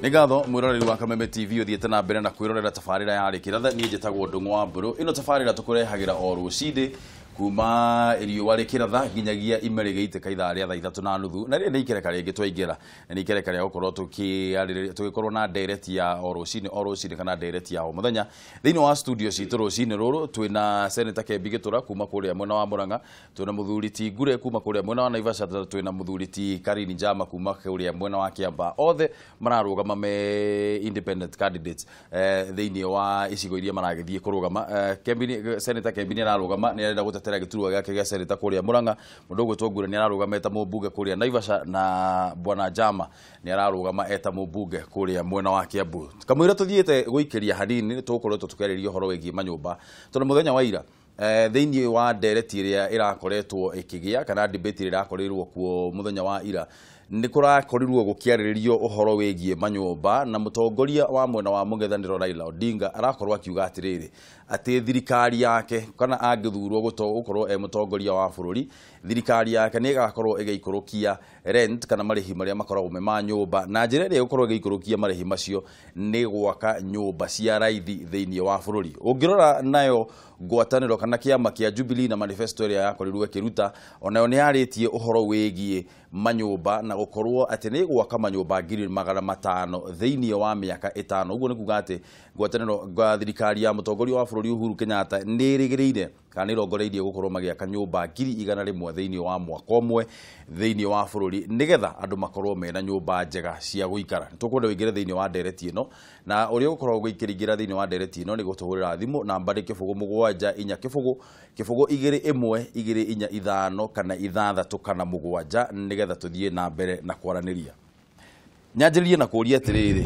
Nĩ ngatho mwĩroreri wa Kameme TV ũthiĩte na mbere na kwĩrorera tabarĩra ya Rĩkĩratha. Niĩ njĩtagwo Ndũng'ũ wa Mbũrũ. Ĩno tabarĩra tũkũrehagĩra o rũcinĩ kuma riũa rĩkĩratha nginyagia ime rĩgĩitĩka ithaa rĩa thaa 3:30. Na rĩrĩ nĩ ikereka rĩngĩ twaingĩra, na nĩ ikereka rĩa gũkorwo tũgĩkorwo na ndereti ya o rũcinĩ o rũcinĩ kana ndereti ya o mũthenya. Thĩinĩ wa studio citũ rũcinĩ rũrũ twĩna Senator Kembi Gĩtũra kuma kũrĩa mwena wa Murang'a, twĩna mũthuri ti Ngure kuma kũrĩa mwena wa Naivasha, twĩna mũthuri ti Karini Njama kuma kũrĩa mwena wa Kiambaa. Othe mararũgama me independent candidates thĩinĩ wa icigo iria maragĩthiĩ kũrũgama. Senator Kembi nĩ ararũgama, nĩ arenda gũtetera gĩturwa gĩake gĩa senator kũrĩa Murang'a. Mũndũ ũgwĩtwo Ngure nĩ ararũgama eta mũmbunge kũrĩa Naivasha, na Bwana Njama nĩ ararũgama eta mũmbunge kũrĩa mwena wa Kiambu. Kamũira tũthiĩte gũikĩria hanini nĩ tũgũkoretwo tũkĩarĩria ũhoro wĩgiĩ manyũmba, tondũ mũthenya wa ira thĩinĩ wa ndereti ĩrĩa ĩrakoretwo ĩkĩgĩa kana debate ĩrĩa ĩrakorirwo kuo mũthenya wa ira, nĩ kũrakorirwo gũkĩarĩrĩrio ũhoro wĩgiĩ manyũmba, na mũtongoria wa mwena wa mũng'ethanĩro Raila Odinga arakorwo akiuga atĩrĩrĩ, atĩ thirikari yake kana angĩthurwo gũkorwo e mũtongoria wa bũrũri, thirikari yake nĩ ĩgakorwo ĩgĩikũrũkia rent kana marĩhi marĩa makoragwo me ma nyũmba, na njĩra ĩrĩa ĩgũkorwo ĩgĩikũrũkia marĩhi macio nĩ gwaka nyũmba cia raithi thĩinĩ wa bũrũri. Ũngĩrora nayo ngwatanĩro kana kĩama kĩa Jubilee na manifesto ĩrĩa yakorirwo ĩkĩruta, onayo nĩ yarĩtie ũhoro wĩgiĩ manyũmba na gũkorwo atĩ nĩ gwaka manyũmba 500,000 thĩinĩ wa mĩaka 5. Ũguo nĩ kuga atĩ ngwatanĩro thirikari ya mũtongoria wa bũrũri Uhuru Kenyatta nĩ ĩrĩgĩrĩire kana nĩ ĩrongoreirie gũkorwo magĩaka nyũmba 100,000 thĩinĩ wa mwaka ũmwe thĩinĩ wa bũrũri, nĩgetha andũ makorwo mena nyũmba njega cia gũikara. Nĩ tũkwenda ũingĩre thĩinĩ wa ndereti ĩno, na ũrĩa ũgũkorwo ũgĩkĩringĩra thĩinĩ wa ndereti ĩno nĩ gũtũhũrĩra thimũ namba nĩ 0 7 4 0 0 2 1 2 4 5 kana 6 kana 7, nĩgetha tũthiĩ na mbere na kwaranĩria. Nyanjĩrĩrie na kũũria atĩrĩrĩ,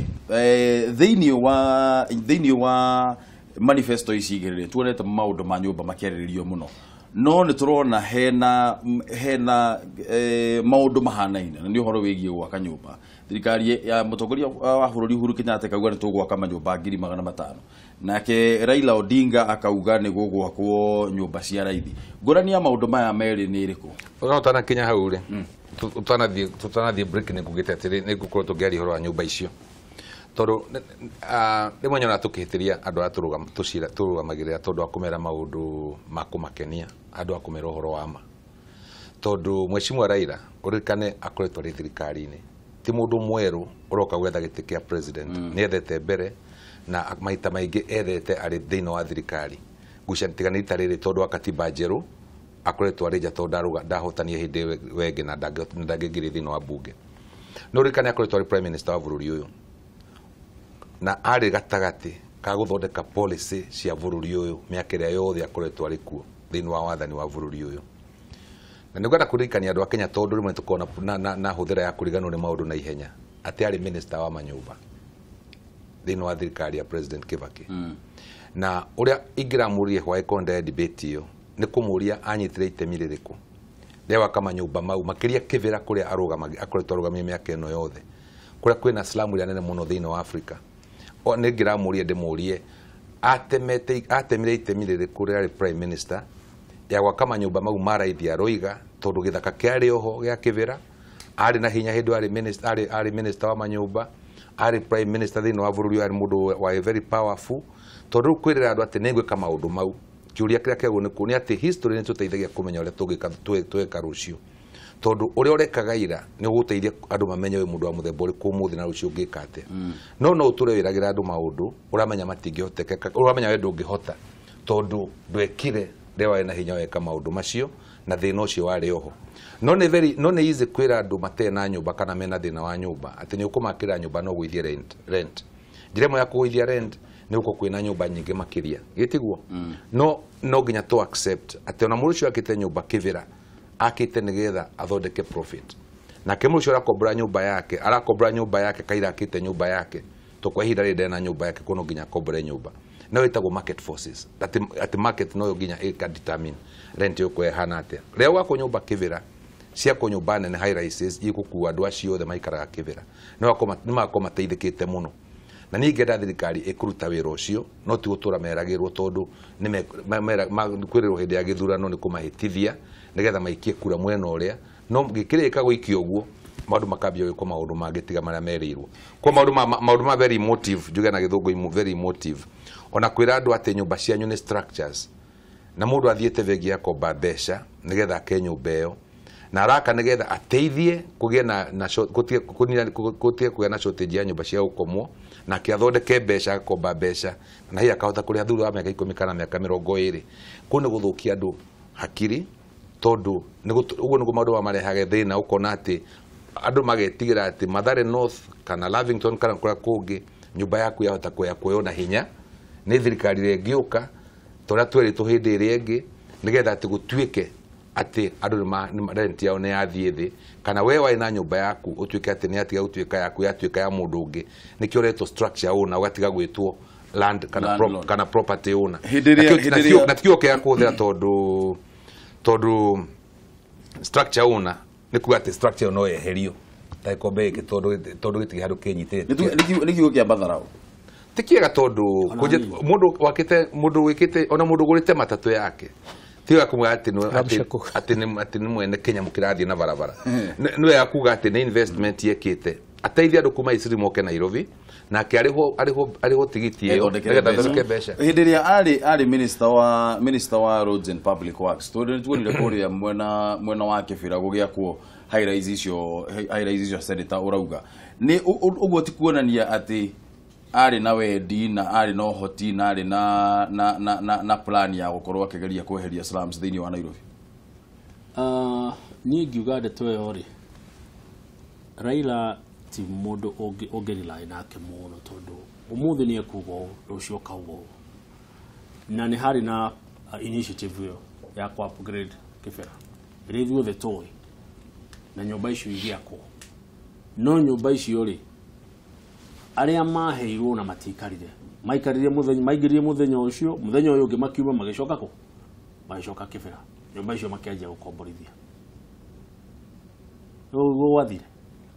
thĩinĩ wa manifesto ici igĩrĩ tuonete maũndũ ma nyũmba makĩarĩrĩrio mũno, no nĩ tũrona hena maũndũ mahanaine, na nĩ ũhoro wĩgiĩ gwaka nyũmba. Thirikari ya mũtongoria wa bũrũri Uhuru Kenyatta akauga nĩ tũgwaka manyũmba 500,000, nake Raila Odinga akauga nĩ gũgwakwo nyũmba cia raithi. Ngũrani ya maũndũ maya merĩ nĩ ĩrĩkũ? Ũtanakinya hau rĩ, tũtanathiĩ break nĩ ngugĩte atĩrĩ, nĩ ngũkorwo tũngĩaria ũhoro wa nyũmba icio, tondũ rĩmwe nyonaga tũkĩhĩtĩria andũ arĩa tũrũgamagĩrĩra tondũ wa kũmera maũndũ ma kũmakenia, andũ a kũmera ũhoro wa ma. Tondũ Mheshimiwa Raila ũririkane akoretwo arĩ thirikari-inĩ, ti mũndũ mwerũ ũroka gwetha gĩtĩ kĩa president. Nĩ ethete mbere na maita maingĩ ethete arĩ thĩinĩ wa thirikari. Ngucia tiga nĩ rita rĩrĩ tondũ wa katiba njerũ akoretwo arĩ nja, tondũ ndahotania hĩndĩ ĩyo ĩngĩ na ndangĩingĩrio thĩinĩ wa bunge. No ũririkane akoretwo arĩ prime minister wa bũrũri ũyũ, na arĩ gatagatĩ ka gũthondeka policy cia bũrũri ũyũ mĩaka ĩrĩa yothe akoretwo arĩ kuo thĩinĩ wa wathani wa bũrũri ũyũ. Na nĩ ngwenda kũririkania andũ a Kenya, tondũ rĩmwe nĩ tũkoragwo na hũthĩra ya kũriganĩrwo nĩ maũndũ na ihenya, atĩ arĩ minister wa manyũmba thĩinĩ wa thirikari ya President Kibaki. Na ũrĩa ingĩramũririe hwaĩ konde debate ĩyo nĩ kũmũria anyitire itemi rĩrĩkũ rĩa gwaka manyũmba mau, makĩria Kĩbĩra kũrĩa akoretwo arũgamĩe mĩaka ĩno yothe, kũrĩa kwĩna slum ĩrĩa nene mũno thĩinĩ wa Afrika. Nĩ ngĩramũria ndĩmũrie atemire itemi rĩrĩkũ rĩarĩ prime minister ya gwaka manyũmba mau ma raithi aroiga, tondũ gĩthaka kĩarĩ oho gĩa Kĩbĩra, arĩ na hinya hĩndĩ arĩ minister, arĩ minister wa manyũmba, arĩ prime minister thĩinĩ wa bũrũri, arĩ mũndũ wa very powerful. Tondũ rĩu kwĩrĩra andũ atĩ nĩngwĩka maũndũ mau, kĩũria kĩrĩa kĩagĩrĩirwo nĩ kũ nĩ atĩ history nĩ tũteithagia kũmenya ũrĩa tũngĩka tweka rũciũ, tondũ ũrĩa ũrekaga ira nĩ ũgũteithia andũ mamenye wĩ mũndũ wa mũthemba ũrĩkũ ũmũthĩ na rũciũ ũngĩka atĩa. No no ũtũre wĩragĩra andũ maũndũ ũramenya matingĩhotekeka, ũramenya we ndũngĩhota tondũ ndwekire rĩrĩa warĩ na hinya weka maũndũ macio na thĩna ũcio warĩ oho. No nĩ very, no nĩ easy kwĩra andũ matarĩ na nyũmba kana mena thĩna wa nyũmba atĩ nĩ ũkũmakĩra nyũmba no ũgũithie rent. Njĩra ĩmwe ya kũgũithia rent nĩ gũkorwo kwĩna nyũmba nyingĩ makĩria, gĩtiguo? No no nginya tũ accept atĩ ona mũndũ ũcio akĩte nyũmba Kĩbĩra akĩte nĩgetha athondeke profit, nake mũndũ ũcio arakombora nyũmba yake, arakombora nyũmba yake kaira akĩte nyũmba yake, to kwa ihinda rĩrĩ ndarĩ na nyũmba yake, koguo no nginya akombore nyũmba. No ĩtagwo market forces, atĩ market no nginya ĩka determine rent ĩyo ĩhana atĩa. Rĩrĩa gwakwo nyũmba Kĩbĩra, ciakwo nyũmba nene high rises igũkua andũ acio othe maikaraga Kĩbĩra, nĩ magakorwo mateithĩkĩte mũno. Na niĩ ingĩenda thirikari ĩkũruta wĩra ũcio, no ti gũtũra meragĩrwo, tondũ kwĩrĩrwo hĩndĩ ya gĩthurano nĩ kũmahĩtithia nĩgetha maikie kura mwena ũrĩa, no gĩkĩrĩka gũikio ũguo Maũndũ makambia gwĩkwo maũndũ mangĩ tiga marĩa merĩirwo. Kwa maũndũ ma very emotive, njuge na gĩthũngũ very emotive. Ona kwĩra andũ atĩ nyũmba cianyu nĩ structures, na mũndũ athiĩte bengi akomba mbeca nĩgetha ake nyũmba ĩyo, na araka nĩgetha ateithie kũgĩe na gũtige kũgĩa na shortage ya nyũmba cia gũkomwo, nake athondeke mbeca, agakomba mbeca, na hihi akahota kũrĩha thutha wa mĩaka 10 kana mĩaka 20. Kũu nĩ gũthũkia andũ hakiri, tondũ ũguo nĩguo maũndũ marehage thĩna. Ũkona atĩ andũ magetigĩra atĩ Mathare North kana Lavington kana kũrĩa kũngĩ nyũmba yaku yahota kuoywo na hinya nĩ thirikari ĩrĩa ĩngĩũka, ta ũrĩa twerĩtwo hĩndĩ ĩrĩa ĩngĩ, nĩgetha atĩ gũtuĩke atĩ andũ rent yao nĩ yathiĩ thĩ, kana we warĩ na nyũmba yaku ũtuĩke atĩ nĩ yatiga gũtuĩka yaku, yatuĩka ya mũndũ ũngĩ. Nĩkĩo ũretwo structure owner, ũgatiga gwĩtwo land kana kana property owner. Na ti kĩo kĩa kũhũthĩra, tondũ structure owner nĩ kuga atĩ structure no yeherio ta gĩkombe gĩkĩ, tondũ gĩtirĩ handũ kĩnyitĩte. Nĩ kiugo kĩa matharaũ. Ti kĩega, tondũ mũndũ wakĩte, mũndũ wĩkĩte, ona mũndũ ũgũrĩte matatũ yake, ti wega kumwĩra atĩ nĩ mwene kĩnyamũ kĩrathiĩ na barabara. Nĩ wega kuga atĩ nĩ investment yekĩte ateithie andũ kuma Isiri moke Nairobi, nake arĩhwo tigiti ĩyo nĩgetha athondeke mbeca. Hĩndĩ ĩrĩa arĩ minister wa Roads and Public Works, tondũ nĩtuonire kũrĩa mwena wa Kĩbĩra gũgĩakwo high rise icio senator ũrauga, nĩ ũguo ti kuonania atĩ arĩ na wendi na arĩ na ũhoti na arĩ na plan ya gũkorwo akĩgeria kweheria slums thĩinĩ wa Nairobi? Niĩ ngiuga ndeto ĩyo rĩ, Raila ti mũndũ ũngĩrely nake mũno, tondũ ũmũthĩ nĩ ekuga ũũ, rũciũ akauga ũũ. Na nĩ harĩ na initiative ĩyo ya kũ upgrade Kĩbĩra ĩrĩa ithuothe tũĩ, na nyũmba icio igĩakwo. No nyũmba icio rĩ, arĩa maheirwo na matiikarire, maikarire mũthenya, maingĩrire mũthenya ũcio, mũthenya ũyũ ũngĩ makiuma magĩcoka kũ? Magĩcoka Kĩbĩra. Nyũmba icio makĩanjia gũkomborithia. Ũguo gwathire.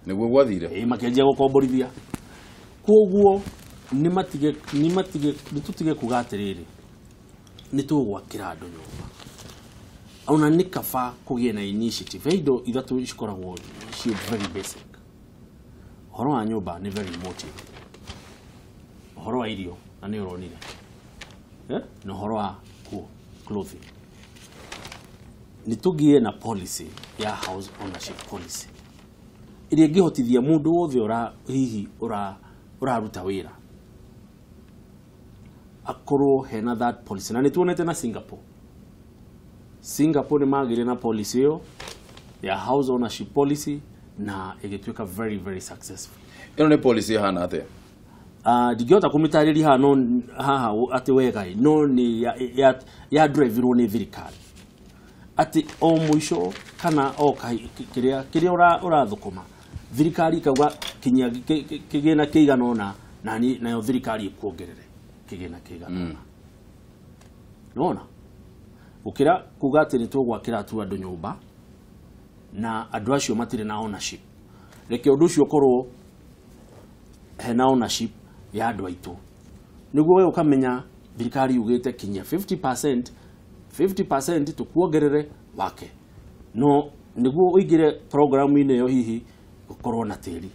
Nĩguo gwathire. Ĩĩ, makĩanjia gũkomborithia. Koguo nĩ tũtige kuga atĩrĩrĩ, nĩ tũgwakĩra andũ nyũmba. Ona nĩ kaba kũgĩe na initiative. He indo ithatũ cikoragwo ciĩ very basic. Ũhoro wa nyũmba nĩ very emotive. Ũhoro wa irio na nĩ ũronire, na ũhoro wa nguo, clothing. Nĩ tũgĩe na policy ya house ownership policy ĩrĩa ĩngĩhotithia mũndũ wothe hihi ũraruta wĩra akorwo hena that policy. Na nĩ tuonete na Singapore. Singapore nĩ magĩire na policy ĩyo ya house ownership policy na ĩgĩtuĩka very very successful. Ĩno nĩ policy ĩhana atĩa? Ndingĩhota kũmĩtarĩria haha, no haha atĩ wega, no nĩ ya drive-irwo nĩ thirikari atĩ o mũico kana o kĩrĩa ũrathũkũma, thirikari ikauga kinyia kĩgĩna kĩigana ũna, na nayo thirikari ĩkuongerere kĩgĩna kĩigana ũna. Nĩwona? Gũkĩra kuga atĩ nĩ tũgwakĩra tu andũ nyũmba na andũ acio matirĩ na ownership. Reke ũndũ ũcio ũkorwo hena ownership ya andũ aitũ, nĩguo we ũkamenya thirikari yugĩte kinyia 50%, 50% tũkuongerere wake, no nĩguo ũingĩre programu-inĩ ĩyo hihi ũkorwo na tĩri,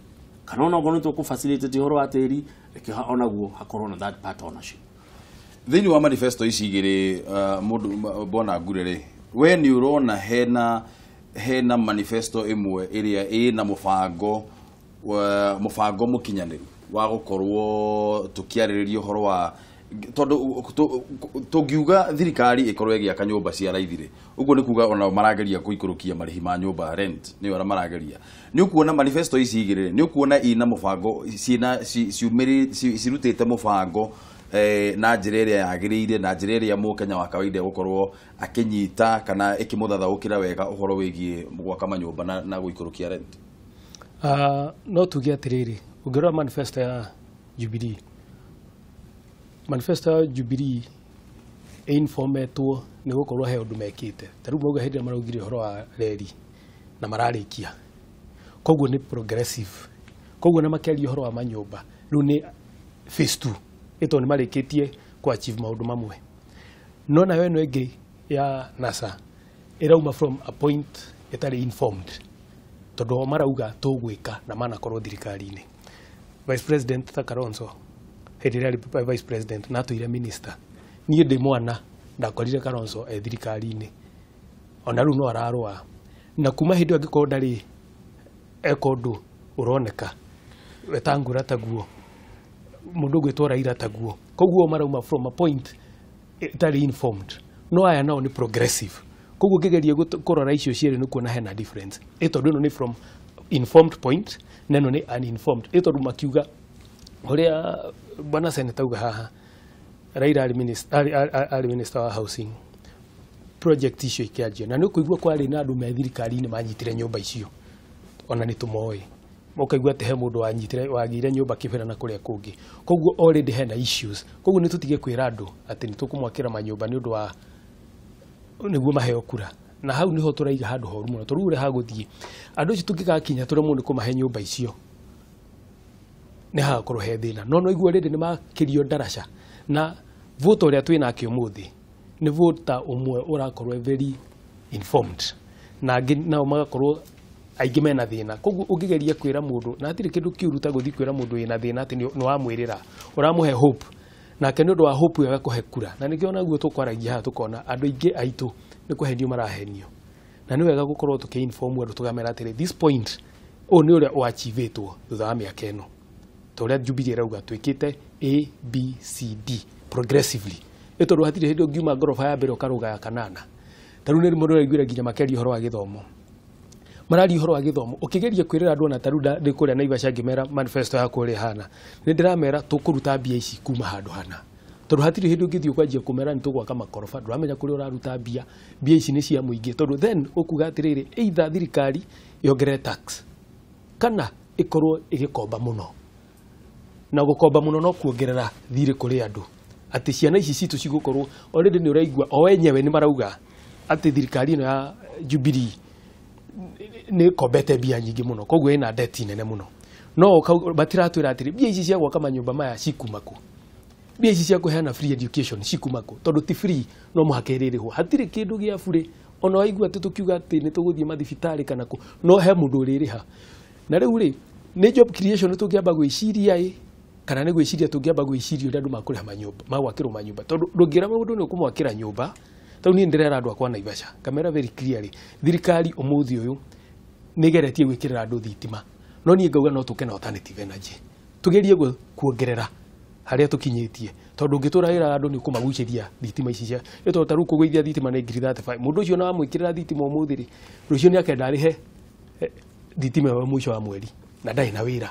kana ona okorwo nĩ tũkũ facilitate ũhoro wa tĩri, reke onaguo hakorwo na that part ownership. Thĩinĩ wa manifesto ici igĩrĩ, mũndũ Bwana Ngure rĩ, we nĩ ũrona hena manifesto ĩmwe ĩrĩa ĩna mũbango mũkinyanĩru wa gũkorwo tũkĩarĩrĩria ũhoro wa, tondũ tũngiuga thirikari ĩkorwo ĩgĩaka nyũmba cia raithi rĩ, ũguo nĩ kuga ona marageria kũikũrũkia marĩhi ma nyũmba, rent nĩyo arĩa marageria. Nĩ ũkuona manifesto ici igĩrĩ, nĩ ũkuona ina mũbango, ciĩna cirutĩte mũbango na njĩra ĩrĩa yagĩrĩire, na njĩra ĩrĩa mũkenya wa kawaida egũkorwo akĩnyita kana ĩkĩmũthathaũkĩra wega ũhoro wĩgiĩ gwaka manyũmba na gũikũrũkia rent? No tuge atĩrĩrĩ, ũngĩrora manifesto ya Jubilee, manifesto ya Jubilee ĩinformetwo nĩ gũkorwo he ũndũ mekĩte. Ta rĩu mauga hĩndĩ ĩrĩa maraugire ũhoro wa reri na mararĩkia, koguo nĩ progressive. Koguo na makĩaria ũhoro wa manyũmba, rĩu nĩ phase 2, ĩtondũ nĩ marĩkĩtie kũ achieve maũndũ mamwe. No nayo ĩno ĩngĩ ya NASA ĩrauma from a point ĩtarĩ informed. Tondũ o marauga tũgwĩka na manakorwo thirikari-inĩ. Vice President ta Kalonzo hĩndĩ ĩrĩa arĩ Vice President na atũire minister, niĩ ndĩ mwana ndakorire Kalonzo e thirikari-inĩ, ona rĩu no ararũa, na kuma hĩndĩ ĩyo angĩkorwo ndarĩ eka ũndũ ũroneka, Wetangula taguo, mũndũ ũgwĩtwo Raila taguo. Koguo marauma from a point ĩtarĩ informed, no aya nao nĩ progressive. Koguo ngĩgeria kũrora icio cierĩ nĩ kuona hena difference, ĩ tondũ ĩno nĩ from informed point na ĩno nĩ uninformed. Ĩ tondũ makiuga ũrĩa bwana senator auga haha, Raila arĩ minister, arĩ minister wa housing, project icio ikĩanjio, na nĩ ũkũigua kwarĩ na andũ me thirikari-inĩ manyitire nyũmba icio, ona nĩ tũmoĩ, ũkaigua atĩ he mũndũ wanyitire wagĩire nyũmba Kĩbĩra na kũrĩa kũngĩ. Koguo already hena issues. Koguo nĩ tũtige kwĩra andũ atĩ nĩ tũkũmwakĩra manyũmba nĩ ũndũ wa nĩguo maheo kura, na hau niho tũraiga handũ horu mũno, tondũ rĩu ũrĩa hagũthiĩ andũ acio tũngĩgakinya tũremwo nĩ kũmahe nyũmba icio, nĩ hagakorwo he thĩna. No no igua rĩrĩ nĩ makĩrio ndaraca, na voter ũrĩa twĩ nake ũmũthĩ nĩ voter ũmwe ũrakorwo very informed, na angĩ nao magakorwo aingĩ mena thĩna. Koguo ũngĩgeria kwĩra mũndũ, na hatirĩ kĩndũ kĩũru ta gũthiĩ kwĩra mũndũ wĩna thĩna atĩ nĩ wamwĩrĩra, ũramũhe hope, nake nĩ ũndũ wa hope ĩyo agakũhe kura. Na nĩkĩo naguo tũkwaragia haha, tũkona andũ aingĩ aitũ nĩ kũhenio marahenio, na nĩ wega gũkorwo tũkĩ-inform andũ, tũkamera atĩrĩ, this point ũyũ nĩ ũrĩa ũachivĩtwo thutha wa mĩaka ĩno, ta ũrĩa Jubilee ĩrauga twĩkĩte A B C D progressively. Ĩ tondũ hatirĩ hĩndĩ ũngiuma ngoroba ya mbere ũkarũga ya kanana. Ta rĩu nĩ mũndũ ũraiguire nginya makĩaria ũhoro wa gĩthomo, mararia ũhoro wa gĩthomo, ũkĩgeria kwĩrĩra andũ, ona ta rĩu ndĩ kũrĩa Naivasha ngĩmera manifesto yakwa ũrĩa ĩhana, nĩ ndĩramera tũkũruta mbia ici kuma handũ hana, tondũ hatirĩ hĩndĩ ũngĩthiĩ ũkwanjia kũmera nĩ tũgwaka makoroba ndũramenya kũrĩa ũraruta mbia. Mbia ici nĩ cia mũingĩ, tondũ then ũkuga atĩrĩrĩ, either thirikari yongerere tax kana ĩkorwo ĩgĩkomba mũno, na gũkomba mũno no kuongerera thirĩ kũrĩ andũ, atĩ ciana ici citũ cigũkorwo already nĩ ũraigua o enyewe nĩ marauga atĩ thirikari ĩno ya Jubilee nĩ ĩkombete mbia nyingĩ mũno, koguo ĩna debt nene mũno. No matiratwĩra atĩrĩ, mbia ici cia gwaka manyũmba maya cikuma kũ, mbia ici cia kũheana free education cikuma kũ, tondũ ti free, no mũhaka ĩrĩrĩhwo. Hatirĩ kĩndũ gĩa bure, ona waigua atĩ tũkiuga atĩ nĩ tũgũthiĩ mathibitarĩ kana kũ, no he mũndũ ũrĩrĩha. Na rĩu rĩ, nĩ job creation tũngĩamba gwĩciria ĩ, kana nĩ gwĩciria tũngĩamba gwĩciria ũrĩa andũ makũrĩha manyũmba, magwakĩrwo manyũmba? Tondũ ndũngĩra mũndũ nĩ ũkũmwakĩra nyũmba. Tondũ niĩ ndĩrera andũ akwa Naivasha ngamera very clearly, thirikari ũmũthĩ ũyũ nĩ ĩgeretie gwĩkĩrĩra andũ thitima, no niĩ ngauga no tũke na alternative energy, tũgerie kuongerera harĩa tũkinyĩtie, tondũ ũngĩtũra wĩra andũ nĩ ũkũmagucĩria thitima ici cia ĩ, tondũ ta rĩu kũgũithia thitima nĩ ngiri 35. Mũndũ ũcio na wamwĩkĩrĩra thitima ũmũthĩ rĩ, rũciũ nĩ akenda arĩhe thitima ĩyo mũico wa mweri na ndarĩ na wĩra.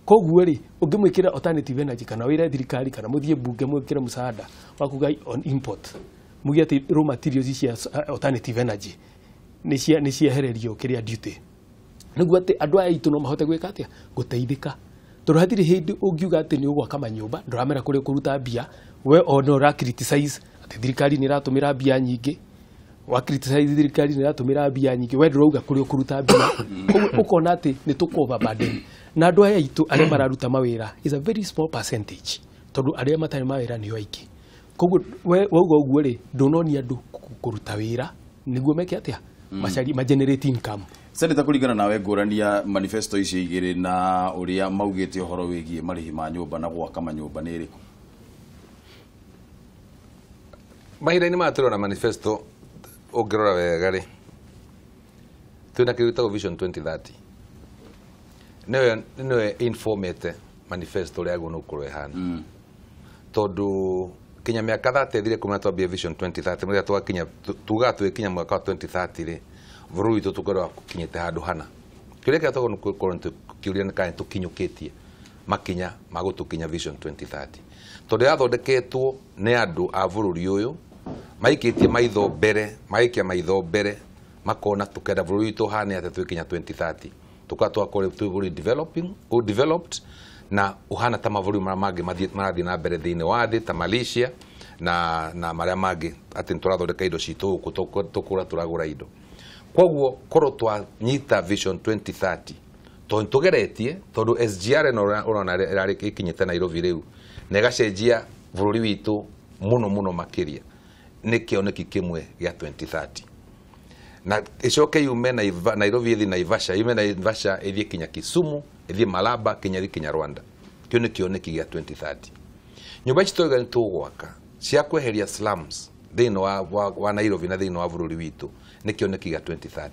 Koguo rĩ, ũngĩmwĩkĩra alternative energy, kana wĩre thirikari, kana mũthiĩ mbunge mwĩkĩre mũsaada wa kuga on import, muge atĩ raw materials cia alternative energy nĩ ciehererio kĩrĩa duty, nĩguo atĩ andũ aya aitũ no mahote gwĩka atĩa, gũteithĩka. Tondũ hatirĩ hĩndĩ ũngiuga atĩ nĩ ũgwaka manyũmba ndũramera kũrĩa ũkũruta mbia. We ona ũra criticize atĩ thirikari nĩ ĩratũmĩra mbia nyingĩ, wa criticize thirikari nĩ ĩratũmĩra mbia nyingĩ, we ndũrauga kũrĩa ũkũruta mbia. Koguo ũkona atĩ nĩ tũkũ overburden na andũ aya aitũ arĩa mararuta mawĩra is a very small percentage, tondũ arĩa matarĩ mawĩra nĩo aingĩ. Koguo we wauga ũguo rĩ, ndũnonia andũ kũruta wĩra nĩguo meke atĩa, macarie ma generate income. Senator, kũringana nawe, ngũrani ya manifesto icio igĩrĩ na ũrĩa maugĩte ũhoro wĩgiĩ marĩhi ma nyũmba na gwaka manyũmba nĩ ĩrĩkũ? Mahinda-inĩ maya tũrona manifesto, ũngĩrora wega rĩ, twĩna kĩndũ gĩtagwo Vision 2030, nĩyo informete manifesto ũrĩa yagĩrĩirwo nĩ gũkorwo ĩhana, tondũ kinya mĩaka 30 ĩthire kuma twambie Vision 2030, rĩrĩa twakinya tugaga twĩkinya mwaka wa 2030 rĩ, bũrũri witũ tũkorwo kinyĩte handũ hana. Kĩũria kĩrĩa twagĩrĩirwo nĩ gũkorwo tũkĩũria nĩ kana nĩ tũkinyũkĩtie makinya ma gũtũkinya Vision 2030, tondũ yathondeketwo nĩ andũ a bũrũri ũyũ maikĩtie maitho mbere, magaikia maitho mbere, makona tukenda bũrũri witũ ũhane atĩa twĩkinya 2030, tuka twakorwo twĩ bũrũri developing or developed na ũhana ta mabũrũri marĩa mangĩ marathiĩ na mbere thĩinĩ wa thĩ ta Malaysia na marĩa mangĩ, atĩ nĩtũrathondeka indo citũ gũkũ, tũkũra tũragũra indo. Koguo korwo twanyita Vision 2030, tondũ nĩtũgeretie, tondũ SGR ĩno ũrona ĩrarĩ ĩkinyĩte Nairobi rĩu na ĩgacenjia bũrũri witũ mũno mũno makĩria, nĩ kĩoneki kĩmwe gĩa 2030. Na ĩcoke yume Nairobi ĩthiĩ Naivasha, yume Naivasha ĩthiĩ kinya Kisumu, ĩthiĩ Malaba, kinya ĩthiĩ kinya Rwanda. Kĩu nĩ kĩoneki gĩa 2030. Nyũmba ici tũrauga nĩ tũgwaka cia kweheria slums thĩinĩ wa Nairobi na thĩinĩ wa bũrũri witũ nĩ kĩoneki gĩa 2030.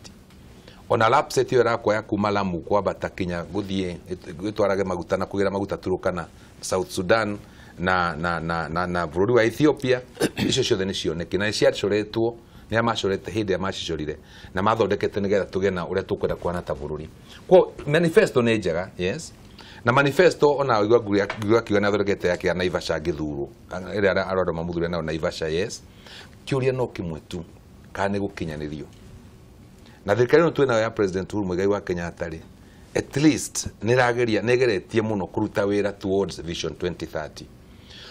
Ona lapset ĩyo ĩrakuoya kuma Lamu kwambata kinya gũthiĩ ĩtwarage maguta na kũgĩra maguta Turkana, South Sudan na bũrũri wa Ethiopia, icio ciothe nĩ cioneki na nĩ ciacoretwo nĩ arĩa macorete hĩndĩ ĩrĩa macicorire na mathondekete nĩgetha tũgĩe na ũrĩa tũkwenda kuona ta bũrũri. Kwa manifesto nĩ njega, yes, na manifesto ona ũigua Ngũgĩ akiuga nĩ athondekete yake ya Naivasha angĩthurwo, ĩrĩa arenda mamũthure nayo Naivasha, yes. Kĩũria no kĩmwe tu, kana nĩ gũkinyanĩrio. Na thirikari ĩno twĩ nayo ya President Uhuru Muigai wa Kenyatta rĩ, at least nĩ ĩrageria, nĩ ĩgeretie mũno kũruta wĩra towards Vision 2030.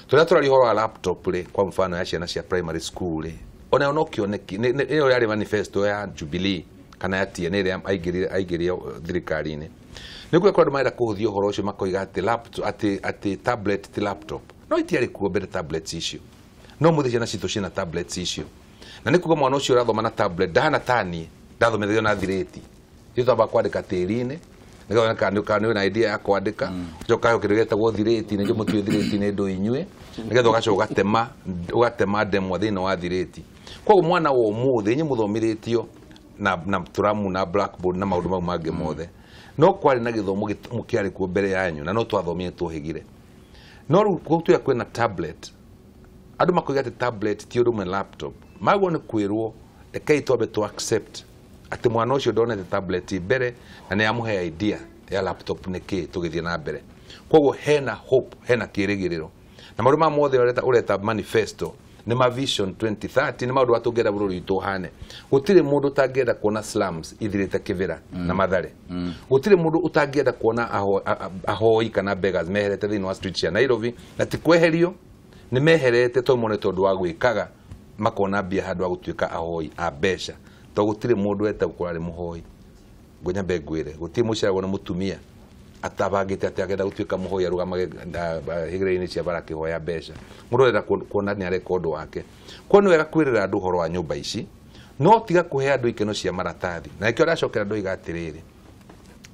Tũrĩa tũraria ũhoro wa laptop rĩ, kwa mfano ya ciana cia primary school rĩ, onayo no kĩoneki, ĩyo yarĩ manifesto ya Jubilee kana ya TNA ĩrĩa aingĩrire thirikari-inĩ. Nĩ kuga kwa andũ marenda kũhũthia ũhoro ũcio makoiga atĩ laptop, atĩ tablet ti laptop. No itiarĩ kuo mbere tablets icio. No mũthĩ ciana citũ ciĩna tablets icio. Na nĩ kuga mwana ũcio ũrathoma na tablet ndahana tani, ndathomithagio na thirĩti. Ithuĩ twambaga kwandĩka tĩri-inĩ, nĩgetha wone kana nĩ wĩna idea ya kwandĩka, ũcoke ũkaheo kĩndũ gĩtagwo thirĩti, nĩkĩo mũtiũĩ thirĩti nĩ ndũ inyuĩ, nĩgetha ũgacoka ũgatema ndemwa thĩinĩ wa thirĩti. Koguo mwana wa ũmũthĩ inyuĩ mũthomithĩtio na tũramu na blackboard na maũndũ mau mangĩ mothe, no kwarĩ na gĩthomo kĩarĩ kuo mbere yanyu na no twathomire tũhĩgire. No rĩu gũtuĩka kwĩna tablet, andũ makoiga atĩ tablet ti ũndũ ũmwe na laptop, magwo nĩ kwĩrwo rekei twambe tũ accept atĩ mwana ũcio ndonete tablet mbere na nĩ amũhe idea ya laptop nĩ kĩ tũgĩthiĩ na mbere. Koguo hena hope, hena kĩrĩgĩrĩro. Na maũndũ maya mothe ũreta manifesto nĩ ma Vision 2030, nĩ maũndũ tũngĩenda bũrũri witũ ũhane. Gũtirĩ mũndũ ũtangĩenda kuona slums ithirĩte Kĩbĩra na Mathare. Gũtirĩ mũndũ ũtangĩenda kuona ahoi kana beggars meherete thĩinĩ wa street cia Nairobi, na ti kweherio, nĩ meherete tondũ monete ũndũ wa gwĩkaga, makona mbia handũ ha gũtuĩka ahoi a mbeca. Tondũ gũtirĩ mũndũ wete gũkorwo arĩ mũhoi. Ngũnyambe ngwĩre, gũtirĩ mũciaragwo nĩ mũtumia atabangĩte atĩ agenda gũtuĩka mũhoi arũgamage hĩgĩrĩra-inĩ cia bara akĩhoya mbeca. Mũndũ arenda kuona nĩ areka ũndũ wake. Koguo nĩ wega kwĩrĩra andũ ũhoro wa nyũmba ici, no tiga kũhe andũ ikeno cia maratathi. Na nĩkĩo ndacokera ndoiga atĩrĩrĩ,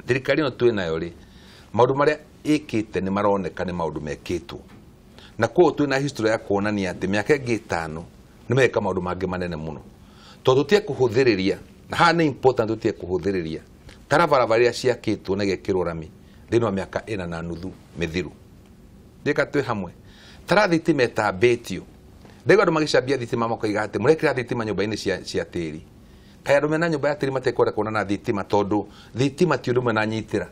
thirikari ĩno twĩ nayo rĩ, maũndũ marĩa ĩkĩte nĩ maroneka nĩ maũndũ mekĩtwo. Na koguo twĩna history ya kuonania atĩ mĩaka ĩngĩ ĩtano nĩ meka maũndũ mangĩ manene mũno. Tondũ tũtige kũhũthĩrĩria, na haha nĩ important tũtige kũhũthĩrĩria, tara barabara iria ciakĩtwo na igekĩrwo rami thĩinĩ wa mĩaka ĩna na nuthu mĩthiru. Ndĩka twĩ hamwe. Tara thitima ĩtambĩtio. Ndaigua andũ magĩcambia thitima makoiga atĩ mũrekĩra thitima nyũmba-inĩ cia tĩri. Kaĩ andũ mena nyũmba ya tĩri matekwenda kuonana thitima tondũ thitima ti ũndũ ũmwe na nyitĩra.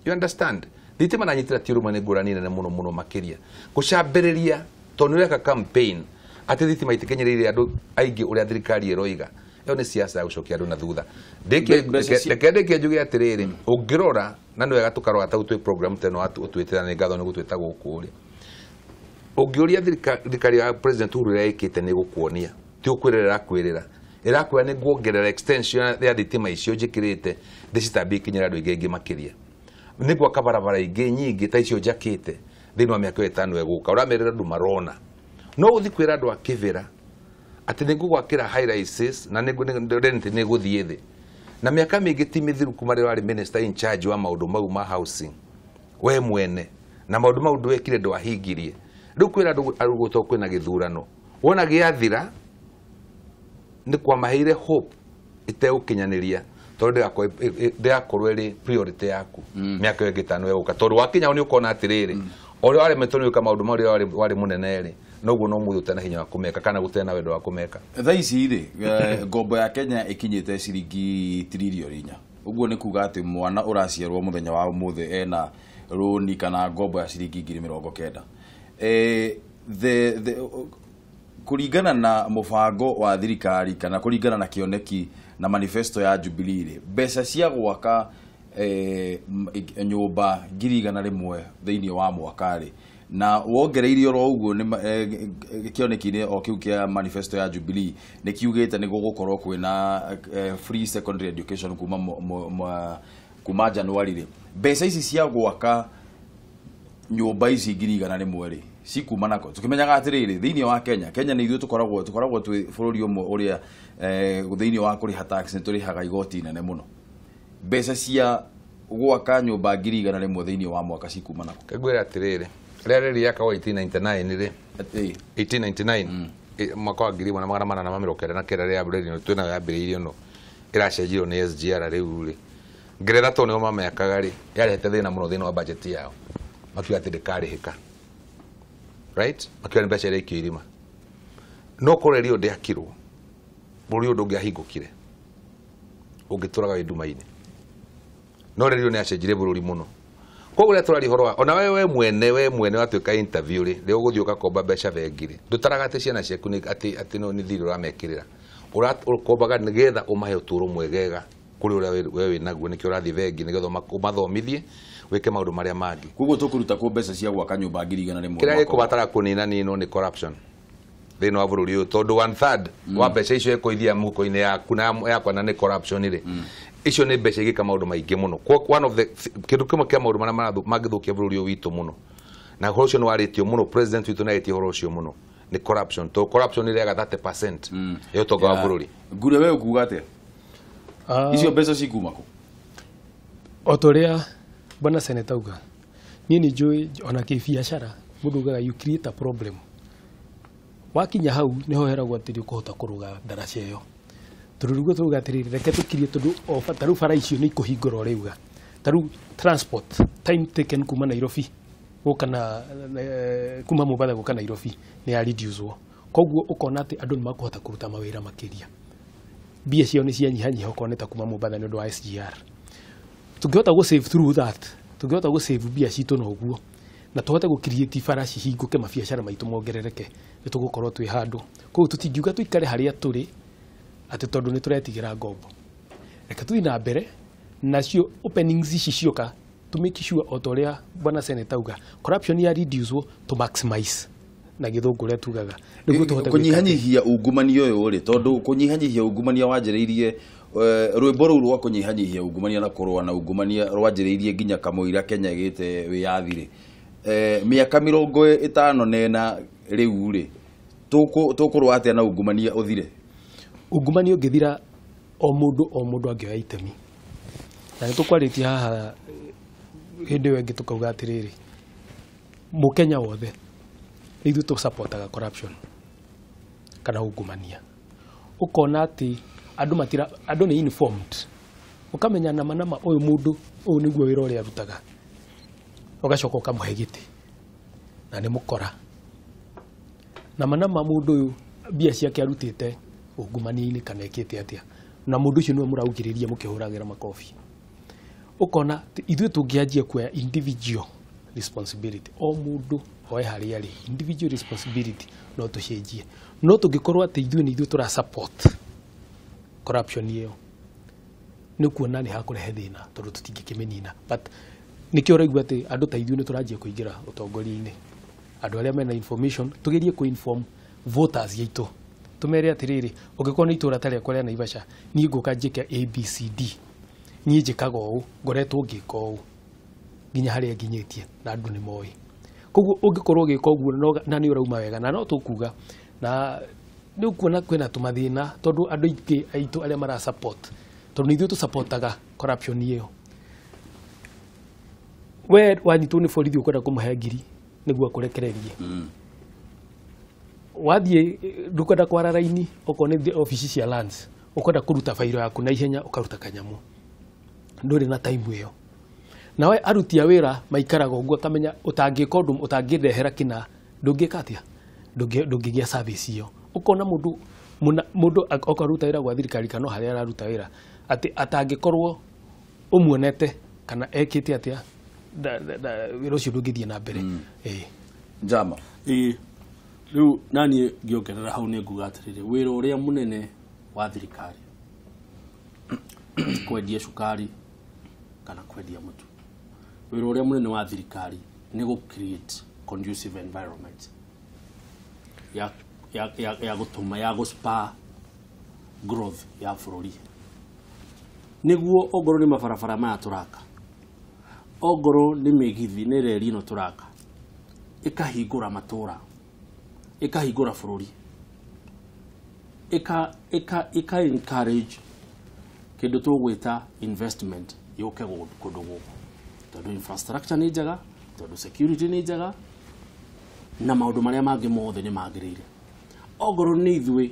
You understand? Thitima na nyitĩra ti ũndũ ũmwe, nĩ ngũrani nene mũno mũno makĩria. Gũcambĩrĩria tondũ nĩ ũreka campaign atĩ thitima itikinyĩrĩire andũ aingĩ ũrĩa thirikari ĩroiga. Ĩyo nĩ siasa ya gũcokia andũ na thutha. Reke ndĩkie njuge atĩrĩrĩ, ũngĩrora na nĩ wega tũkarora ta twĩ program ta ĩno ũtwĩtĩra, nĩ ngatho nĩ gũtwĩta gũkũ rĩ. Ũngĩũria thirikari ya President Uhuru ũrĩa ĩkĩte nĩ ĩgũkuonia. Ti ũkwĩrĩra ĩrakwĩrĩra. Ĩrakwĩra nĩ nguongerera extension ya thitima icio njĩkĩrĩte ndĩcitambie ikinyĩre andũ aingĩ makĩria. Nĩ gwaka barabara ingĩ nyingĩ ta icio njakĩte thĩinĩ wa mĩaka ĩtano ĩgũka. Ũramerĩra andũ marona. No ũthiĩ kwĩra andũ a Kĩbĩra atĩ nĩ ngũgwakĩra high rises na rent nĩ ĩgũthiĩ thĩ. Na mĩaka mĩingĩ ti mĩthiru kuma rĩrĩa warĩ minister in charge wa maũndũ mau ma housing we mwene, na maũndũ mau ndwekire ndwahingirie. Rĩu kwĩra andũ gũtoo kwĩna gĩthurano, wona gĩathira nĩ kwamaheire hope ĩtegũkinyanĩria tondũ ndĩgakorwo ĩrĩ priority yaku mĩaka ĩyo ĩngĩ ĩtano ĩgũka. Tondũ wakinya hau nĩ ũkona atĩrĩrĩ, o ũrĩa waremetwo nĩ gwĩka maũndũ marĩa warĩ mũnene rĩ, noguo no mũthĩ ũtarĩ na hinya wa kũmeka kana gũtarĩ na wendo wa kũmeka. Thaa ici rĩ, ngombo ya Kenya ĩkinyĩte ciringi tiririoni inya. Ũguo nĩ kuga atĩ mwana ũraciarwo mũthenya wa ũmũthĩ ena rũni kana ngombo ya ciringi ngiri mĩrongo kenda. Kũringana na mũbango wa thirikari kana kũringana na kĩoneki na manifesto ya Jubilee rĩ, mbeca cia gwaka nyũmba 100,000 thĩinĩ wa mwaka rĩ, na wongereirie oro ũguo nĩ kĩoneki-inĩ o kĩu kĩa manifesto ya Jubilee nĩ kiugĩte nĩ gũgũkorwo kwĩna free secondary education kuma January rĩ, mbeca ici cia gwaka Nyũmba ici 100,000 rĩ cikuma nako tukimenyaga atiriri thiini wa Kenya. Kenya nĩ ithuĩ tukoragwo twĩ bũrũri ũmwe ũrĩa thĩinĩ wa kũrĩha tax nĩ tũrĩhaga igoti nene mũno. Mbeca cia gwaka nyũmba 100,000 thĩinĩ wa mwaka cikuma nako? Ngwĩra atĩrĩrĩ, rĩrĩa rĩrĩ yakagwo 1899 rĩ, 1899, mwaka wa 1899 rĩrĩa rĩrĩ twĩnayo yambĩrĩirio no ĩracenjirio nĩ SGR rĩu rĩ. Ngeretha tondũ nĩo mamĩakaga rĩ, yarehete thĩna mũno thĩinĩ wa budget yao, makiuga atĩ ndĩkarĩhĩka, right, makiuga nĩ mbeca iraikio irima. No korwo rĩrĩ ndĩakirwo, bũrũri ũyũ ndũngĩahingũkire, ũngĩtũraga wĩ nduma-inĩ. No rĩrĩ nĩ acenjirie bũrũri mũno. Koguo rĩrĩa tũraria ũhoro wa ona we mwene watuĩka interview rĩ, rĩu ũgũthiĩ ũgakomba mbeca bengi rĩ, ndũtaraga atĩ ciana ciaku nĩ atĩ no nĩ thirĩ ũramekĩrĩra, ũkombaga nĩgetha ũmahe ũtũũro mwegega kũrĩ ũrĩa we wĩnaguo, nĩkĩo ũrathiĩ bengi nĩgetha ũmathomithie wĩke maũndũ marĩa mangĩ. Koguo tũkũruta kũ mbeca cia gwaka nyũmba 100,000? Kĩrĩa gĩkũbatara kũnina ninwo nĩ corruption thĩinĩ wa bũrũri ũyũ, tondũ 1/3 wa mbeca icio ĩkũithia mũhuko-inĩ yaku na yakwa na nĩ corruption rĩ. Icio nĩ mbeca igĩka maũndũ maingĩ mũno. One of the kĩndũ kĩmwe kĩa maũndũ marĩa mangĩthũkia bũrũri ũyũ witũ mũno, na ũhoro ũcio nĩ warĩtio mũno, president witũ nĩ arĩtie ũhoro ũcio mũno, nĩ corruption. Tondũ corruption ĩrĩaga 30% ya ũtonga wa bũrũri. Ngure, we ũkuga atĩa? Icio mbeca cikuma kũ? O ta ũrĩa bwana senator auga, niĩ nĩ njũĩ ona kĩbiacara mũndũ ugaga you create a problem. Wakinya hau nĩho heragwo atĩ nĩ ũkũhota kũrũga ndaraca ĩyo. Tondũ rĩu tũruga atĩrĩrĩ, reke tũkirie, tondũ o ta rĩu bara icio nĩ ikũhingũra ũrĩuga. Ta rĩu transport time taken kuma Nairobi gũka na kuma Mombatha gũka Nairobi nĩ ya reduce-wo. Koguo ũkona atĩ andũ nĩ makũhota kũruta mawĩra makĩria. Mbia ciao nĩ cianyihanyiha okorwo nĩ ta kuma Mombatha nĩ ũndũ wa SGR. Tũngĩhota gũ save through that, tũngĩhota gũ save mbia citũ na ũguo, na tũhote gũ create bara cihingũke, mabiacara maitũ mongerereke, nĩ tũgũkorwo twĩ handũ. Koguo tũtingiuga tũikare harĩa tũrĩ atĩ tondũ nĩ tũretigĩra ngombo. Reke tũthiĩ na mbere nacio openings ici cioka, to make sure o ta ũrĩa bwana senator auga, corruption ya reduce to maximize na gĩthũngũ ũrĩa tugaga, nĩguo tũhote gwĩka atĩ- Kũnyihanyihia ungumania ũyũ rĩ, tondũ kũnyihanyihia ungumania wanjĩrĩirie rwĩmbo rũu rwa kũnyihanyihia ungumania na kũrũa na ungumania rwanjĩrĩirie nginya kamũira Kenya ĩgĩte wĩyathi rĩ, mĩaka 54 rĩu rĩ, tũkũrũa atĩa na ungumania ũthire? Ungumania ũngĩthira o mũndũ angĩoya itemi. Na nĩ tũkwarĩtie haha hĩndĩ ĩyo ĩngĩ tũkauga atĩrĩrĩ, mũkenya wothe nĩ ithuĩ tũsupportaga corruption kana ungumania. Ũkona atĩ andũ matira, andũ nĩ informed, ũkamenya nama nama ũyũ mũndũ ũyũ nĩguo wĩra ũrĩa arutaga, ũgacoka ũkamũhe gĩtĩ na nĩ mũkora. Nama nama mũndũ ũyũ mbia ciake arutĩte ungumania-inĩ kana ekĩte atĩa, na mũndũ ũcio nĩwe mũraugĩrĩria mũkĩhũragĩra makobi. Ũkona ithuĩ tũngĩanjia kuoya individual responsibility, o mũndũ oe harĩa arĩ individual responsibility, no tũcenjie. No tũngĩkorwo atĩ ithuĩ nĩ ithuĩ tũra support corruption ĩyo, nĩ kuona nĩ hakũrehe thĩna tondũ tũtingĩkĩmĩnina. But nĩkĩo ũraigua atĩ andũ ta ithuĩ nĩ tũranjia kũingĩra ũtongoria-inĩ, andũ arĩa mena information tũgerie kũ-inform voters aitũ, tũmere atĩrĩrĩ, ũngĩkorwo nĩ itũra ta rĩakwa rĩa Naivasha, niĩ ngũka njĩke ABCD, niĩ njĩkaga ũũ, ngoretwo ngĩka ũũ nginya harĩa nginyĩtie na andũ nĩ moĩ. Koguo ũngĩkorwo ũgĩka ũguo na nĩ ũrauma wega, na no tũkuga na nĩ ũkuona kwĩna tũmathĩna tondũ andũ aingĩ aitũ arĩa mara support, tondũ nĩ ithuĩ tũsupportaga corruption ĩyo. We wanyitwo nĩ borithi ũkwenda kũmũhe ngiri nĩguo akũrekererie, wathiĩ ndũkwenda kwara raini okorwo nĩ obici cia lands, ũkwenda kũruta bairo yaku na ihenya, ũkaruta kanyamũ, ndũrĩ na time ĩyo. Nawe aruti a wĩra maikaraga ũguo, akamenya ũtangĩka ũndũ ũtangĩndehera kĩna, ndũngĩka atĩa, ndũngĩgĩa service ĩyo. Ũkona mũndũ mũndũ okorwo aruta wĩra gwa thirikari kana o harĩa araruta wĩra, atĩ atangĩkorwo ũmuonete kana ekĩte atĩa, wĩra ũcio ndũngĩthiĩ na mbere. Ĩĩ. Njama. Ĩĩ, rĩu naniĩ ngĩongerera hau nĩ nguga atĩrĩrĩ, wĩra ũrĩa mũnene wa thirikari ti kwendia cukari kana kwendia mũtu. Wĩra ũrĩa mũnene wa thirikari nĩ gũ create conducive environment ya gũtũma ya gũ spur growth ya bũrũri, nĩguo ongorwo nĩ mabarabara maya tũraka, ongorwo nĩ mĩgithi nĩ reri ĩno tũraka. Ĩkahingũra matũra, ĩkahingũra bũrũri, ĩka encourage kĩndũ tũgwĩta investment yũke kũndũ gũkũ, tondũ infrastructure nĩ njega, tondũ security nĩ njega, na maũndũ marĩa mangĩ mothe nĩ magĩrĩire. Ongorwo nĩ ithuĩ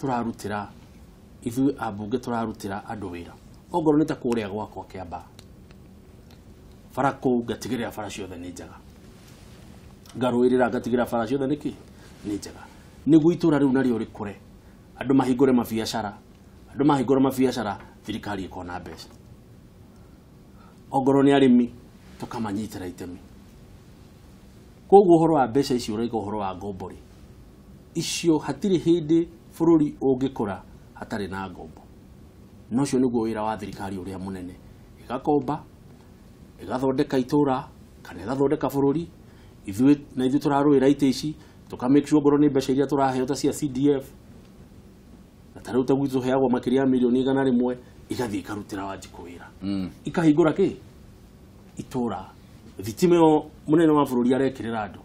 tũrarutĩra, ithuĩ ambunge tũrarutĩra andũ wĩra, ongorwo nĩ ta kũrĩa gwakwa Kĩambaa, bara kũu ngatigĩrĩra bara ciothe nĩ njega, ngarũĩrĩra ngatigĩrĩra bara ciothe nĩkĩ nĩ njega, nĩguo itũra rĩu narĩo rĩkũre, andũ mahingũre mabiacara, andũ mahingũra mabiacara, thirikari ĩkona mbeca. Ongorwo nĩ arĩmi tũkamanyitĩra itemi. Koguo ũhoro wa mbeca icio ũraiga ũhoro wa ngombo rĩ, icio hatirĩ hĩndĩ bũrũri ũngĩkũra hatarĩ na ngombo. Na ũcio nĩguo wĩra wa thirikari ũrĩa mũnene, ĩgakomba, ĩgathondeka itũra kana ĩgathondeka bũrũri. Ithuĩ na ithuĩ tũrarũĩra itĩ ici, tũka make sure ngorwo nĩ mbeca iria tũraheo ta cia CDF, na ta rĩu ta gwitũ tũheagwo makĩria ya mirioni 100, igathiĩ ikarutĩra Wanjikũ wĩra, ikahingũra kĩ itũra. Thitima ĩyo mũnene wa bũrũri arekĩrĩra andũ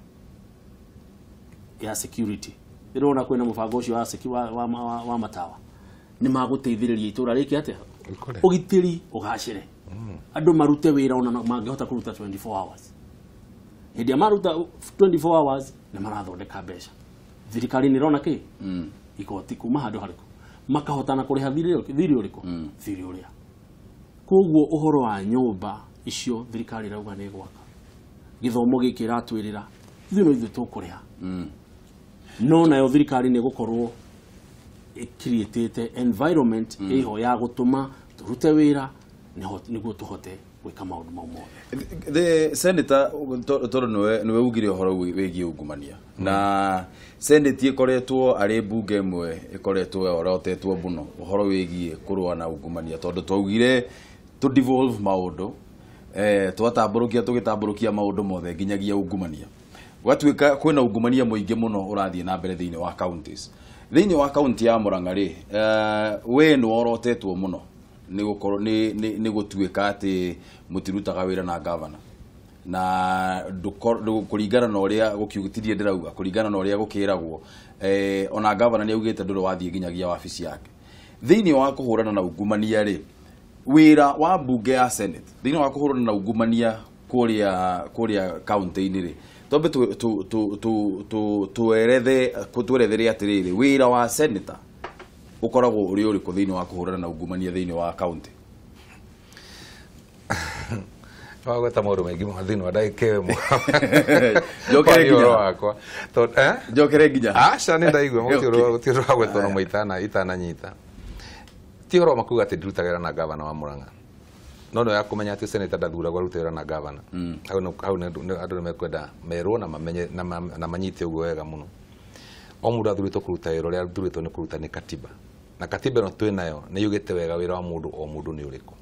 ya security, ndĩrona kwĩna mũbango ũcio wa matawa, nĩ magũteithĩrĩria itũra rĩke atĩa, ũgitĩri ũgacĩre, andũ marute wĩra ona mangĩhota kũruta 24 hours. Hĩndĩ ĩrĩa maruta 24 hours nĩ marathondeka mbeca, thirikari nĩ ĩrona kĩ igoti kuma handũ harĩkũ, makahotana kũrĩha thirĩ ũrĩkũ, thirĩ ũrĩa. Koguo ũhoro wa nyũmba icio thirikari ĩrauga nĩ ĩgwaka, gĩthomo gĩkĩ ĩratwĩrĩra ithuĩ no ithuĩ tũkũrĩha, no nayo thirikari nĩ ĩgũkorwo ĩcreatĩte environment ĩho ya gũtũma tũrute wĩra nĩguo tũhote gwĩka maũndũ mau mothe. The senator tondũ nĩwe ugire ũhoro wĩgiĩ ungumania, na senate ĩkoretwo arĩ mbunge ĩmwe ĩkoretwo yorotetwo mũno ũhoro wĩgiĩ kũrũa na ungumania, tondũ twaugire tũ devolve maũndũ, twatambũrũkia tũgĩtambũrũkia maũndũ mothe nginyagia ungumania. Gwatuĩka kwĩna ungumania mũingĩ mũno ũrathiĩ na mbere thĩinĩ wa counties. Thĩinĩ wa county ya Murang'a rĩ, we nĩ worotetwo mũno nĩ gũkorwo nĩ gũtuĩka atĩ mũtirutaga wĩra na governor, na kũringana na ũrĩa gũkiugĩtirie ndĩrauga, kũringana na ũrĩa gũkĩragwo, ona governor nĩ augĩte ndũrĩ wathiĩ nginyagia wabici yake. Thĩinĩ wa kũhũrana na ungumania rĩ, wĩra wa mbunge ya Senate thĩinĩ wa kũhũrana na ungumania kũrĩa county-inĩ rĩ, twambe twerethere atĩrĩrĩ, wĩra wa senator ũkoragwo ũrĩ ũrĩkũ thĩinĩ wa kũhũrana na ungumania thĩinĩ wa county? Wagweta maũndũ maingĩ mũno thĩinĩ wa ndagĩka ĩmwe. Njokere nginya wakwa. Tondũ njokere nginya. Aca nĩ ndaigua gũtirĩ ũndũ wagwetwo na mũitana itananyita. Ti ũhoro wa makuga atĩ ndirutaga wĩra na gavana wa Murang'a. No nĩ ya kũmenya atĩ senator ndathuragwo arute wĩra na gavana. Hau andũ nĩ mekwenda merwo na mamenye na manyite ũguo wega mũno. O mũndũ athurĩtwo kũruta wĩra ũrĩa athurĩtwo nĩ kũruta nĩ katiba. Na katiba ĩno twĩ nayo nĩ yugĩte wega wĩra wa mũndũ o mũndũ nĩ ũrĩkũ.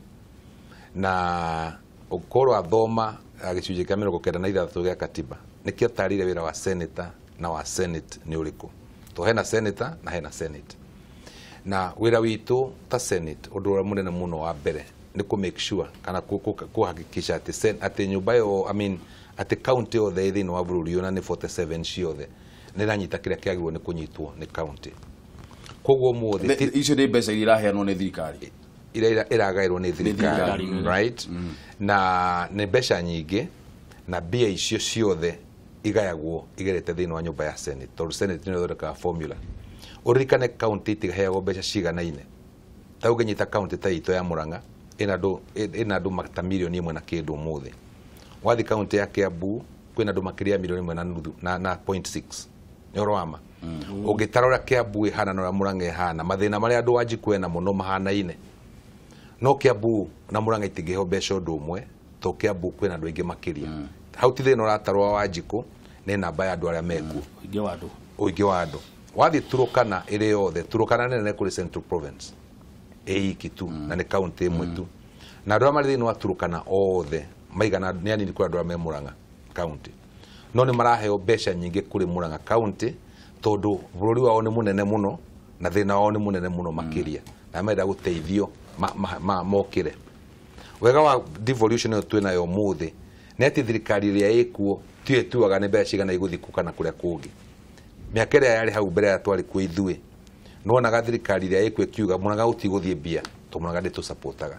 Na ũkorwo athoma gĩcunjĩ kĩa 96 gĩa katiba nĩkĩo tarire wĩra wa senator na wa senate nĩ ũrĩkũ. To hena senator na hena senate. Na wĩra witũ ta senate ũndũ ũrĩa mũnene mũno wa mbere nĩ kũ make sure kana kũhakikisha atĩ nyũmba yo, I mean atĩ county yothe thĩinĩ wa bũrũri ũyũ na nĩ 47 ciothe nĩ iranyita kĩrĩa kĩagĩrĩirwo nĩ kũnyitwo nĩ county. Koguo ũmũthĩ icio nĩ mbeca iria iraheanwo nĩ thirikari, iria iragaĩrwo nĩ thirikari, right? Na nĩ mbeca nyingĩ, na mbia icio ciothe igayagwo igerete thĩinĩ wa nyũmba ya Senate, tondũ Senate nĩyo ĩthondekaga formula. Ũririkane county itiheagwo mbeca ciganaine. Ta ũngĩnyita county ta itũ ya Murang'a ĩna andũ ta mirioni 1 na kĩndũ ũmũthĩ. Wathiĩ county ya Kiambu kwĩna andũ makĩria ya mirioni 1 na nuthu na 0.6. Nĩ ũhoro wa ma. Ũngĩtara ũrĩa Kiambu ĩhana na ũrĩa Murang'a ĩhana, mathĩna marĩa andũ Wanjikũ ena mũno mahanaine. No Kiambu na Murang'a itingĩheo mbeca ũndũ ũmwe, to Kiambu kwĩna andũ aingĩ makĩria. Hau ti thĩna ũratarwo wa Wanjikũ, nĩ namba ya andũ arĩa mekuo. Ũingĩ wa andũ. Ũingĩ wa andũ. Wathiĩ Turukana ĩrĩ yothe, Turukana nene kũrĩ Central Province ĩiki tu, na nĩ county ĩmwe tu. Na andũ arĩa marĩ thĩinĩ wa Turukana othe maigana nĩ anini kũrĩ andũ arĩa me Murang'a county. No nĩ maraheo mbeca nyingĩ kũrĩ Murang'a county tondũ bũrũri wao nĩ mũnene mũno na thĩna wao nĩ mũnene mũno makĩria, na marenda gũteithio mokĩre. Wega wa devolution ĩyo twĩ nayo ũmũthĩ nĩ atĩ thirikari ĩrĩa ĩkuo Tiyo ĩtuaga nĩ mbeca cigana igũthiĩ kũ kana kũrĩa kũngĩ. Mĩaka ĩrĩa yarĩ hau mbere ya twarĩ kuo ithuĩ, nĩwonaga thirikari ĩrĩa ĩkuo ĩkiuga monaga gũtigũthiĩ mbia, tondũ monaga ndĩtũcapotaga.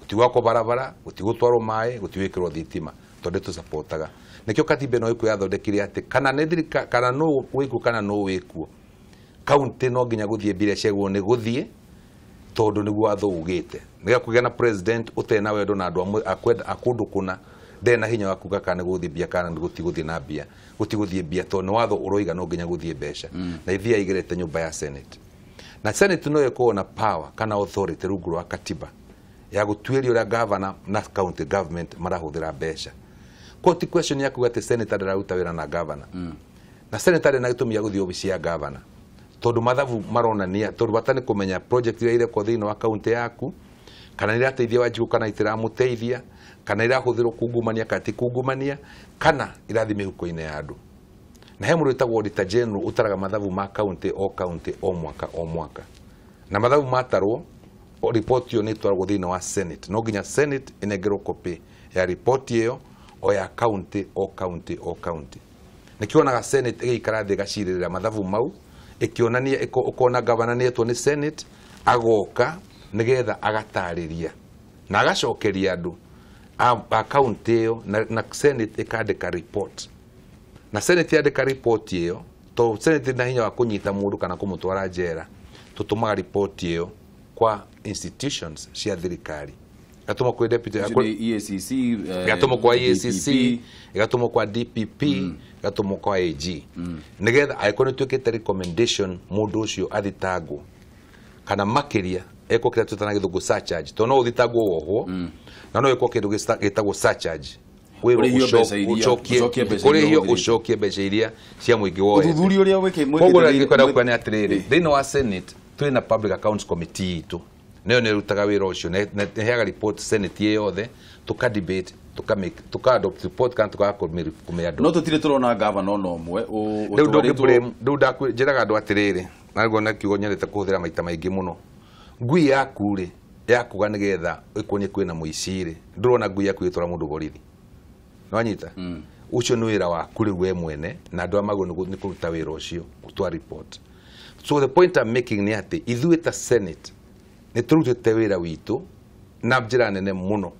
Gũtigwakwo barabara, gũtigũtwarwo maĩ, gũtigwĩkĩrwo thitima, tondũ ndĩtũcapotaga. Nĩkĩo katiba ĩno ĩkuo yathondekire atĩ kana nĩ thirikari, kana nũ wĩkuo kana nũ wĩkuo, kaunti no nginya gũthiĩ mbia iria ciagĩrĩirwo nĩ gũthiĩ, tondũ nĩguo watho ugĩte. Nĩgetha kũgĩa na president ũtarĩ na wendo na andũ amwe a kũndũ kũna, ndarĩ na hinya wa kuga kana nĩ gũthiĩ mbia kana nĩ gũtigũthiĩ na mbia, gũtigũthiĩ mbia tondũ nĩ watho ũroiga no nginya gũthiĩ mbeca. Na ithiaga igerete nyũmba ya Senate. Na Senate no ĩkorwo na power kana authority rungu rwa katiba ya gũtuĩria ũrĩa governor na county government marahũthĩra mbeca. Koguo ti question ya kuga atĩ senator ndararuta wĩra na governor. Na senator ndarĩ na gĩtũmi gĩa gũthiĩ obici ya governor, tondũ mathabu maronania, tondũ bata nĩ kũmenya project iria irekwo thĩinĩ wa county yaku, kana nĩ irateithia Wanjikũ kana itiramũteithia, kana irahũthĩrwo kungumania kana ti kungumania, kana irathiĩ mĩhuko-inĩ ya andũ. Na he mũndũ wĩtagwo Auditor General ũtaraga mathabu ma county o county o mwaka o mwaka. Na mathabu matarwo, report ĩyo nĩ ĩtwaragwo thĩinĩ wa Senate. No nginya Senate ĩnengerwo copy ya report ĩyo o ya county o county o county. Nĩkĩo wonaga Senate ĩgĩikara thĩ ĩgacirĩrĩra mathabu mau, ĩkĩonania, ũkona governor nĩ etwo nĩ Senate, agoka nĩgetha agatarĩria na agacokeria andũ a county ĩyo, na Senate ĩkandĩka report. Na Senate yandĩka report ĩyo, to Senate na hinya wa kũnyita mũndũ kana kũmũtwara njera, tũtũmaga report ĩyo kwa institutions cia thirikari. Ĩgatũmwo kwĩ deputy, Icio nĩ EACC, ĩgatũmwo kwa EACC, DPP. Ĩgatũmwo kwa DPP, ĩgatũmwo kwa AG, nĩgetha angĩkorwo nĩ twĩkĩte recommendation mũndũ ũcio athitangwo kana makĩria ekwo kĩrĩa twĩtaga na gĩthũngũ surcharge, tondũ no ũthitangwo wohwo na no ĩkwo kĩndũ gĩtagwo surcharge, wĩrwo Ũrĩhio mbeca iria- ũcokie mbeca iria ũrĩhio ũhũthĩrĩte. Ũcokie mbeca iria cia mũingĩ woete. Ũthuthuria ũrĩa Koguo mwĩkĩte ngĩkwenda kuga nĩ atĩrĩrĩ, thĩinĩ wa Senate twĩ na Public Accounts Committee itũ, nayo nĩ ĩrutaga wĩra ũcio na ĩheaga report Senate ĩ yothe, tũka debate, tũka make, tũka adopt report kana tũkaga kũmĩ adopt. No tũtirĩ tũrona gavana ona ũmwe Rĩu ndũngĩ ũtwarĩtwo- blame, rĩu njĩraga andũ atĩrĩrĩ, na ngona kiugo nyendete kũhũthĩra maita maingĩ mũno, ngui yaku rĩ yakuga nĩgetha ĩkuonie kwĩna mũici rĩ, ndũrona ngui yaku ĩgĩtwara mũndũ borithi? Nĩwanyita? Ũcio nĩ wĩra waku rĩu we mwene na andũ arĩa magĩrĩirwo nĩ kũruta wĩra ũcio gũtwara report. So the point I'm making nĩ atĩ ithuĩ ta Senate nĩ tũrutĩte wĩra witũ na njĩra nene mũno,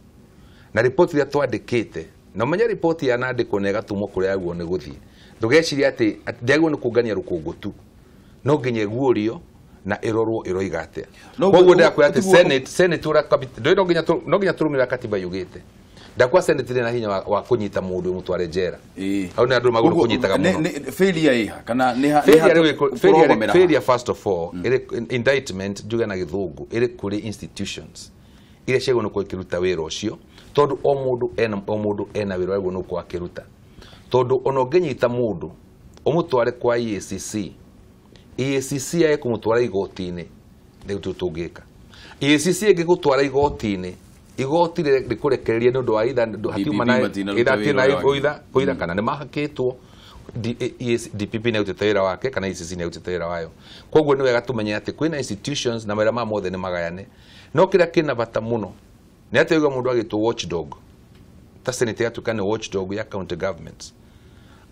na ripoti iria twandĩkĩte, na ũmenye ripoti yanandĩkwo na ĩgatũmwo kũrĩa yagĩrĩirwo nĩ gũthiĩ, ndũgecirie atĩ ndĩagĩrĩirwo nĩ kũngania rũkũngũ tu, no nginya ĩguũrio na ĩrorwo ĩroiga atĩa. No, Koguo ndĩrakwĩra atĩ tiguo- Senate ũrĩa ndũĩ no nginya tũrũmĩrĩra katiba yugĩte. Ndakwa Senate ĩrĩ na hinya wa kũnyita mũndũ ĩmũtware njera. Hau nĩ andũ magũrũ Koguo, kũnyitaga mũno. Failure ĩha kana nĩ ha Failure rĩu kũrogomera ha? Failure, first of all, ĩrĩ indictment njuge na gĩthũngũ, ĩrĩ kũrĩ institutions iria ciagĩrĩirwo nĩ gũkorwo ikĩruta wĩra ũcio, tondũ o mũndũ ena wĩra wagĩrĩirwo nĩ gũkorwo akĩruta, tondũ ona ũngĩnyita mũndũ ũmũtware kwa EACC, EACC yage kũmũtwara igoti-inĩ, nĩ tũngĩka EACC ĩngĩgũtwara igoti-inĩ, igoti rĩkũrekererie nĩ ũndũ wa either hatiuma na matinaruta either wĩra hatirĩ na ũrĩa wagĩrĩire. ũira kana nĩ mahakĩtwo. DPP nĩ arutĩte wĩra wake kana EACC nĩ arutĩte wĩra wayo. Koguo nĩ wega tũmenye atĩ kwĩna institutions na mawĩra maya mothe nĩ magayane, no kĩrĩa kĩna bata mũno nĩ atĩ uga mũndũ agĩtwo watchdog, ta Senate yatuĩka nĩ watchdog ya county governments,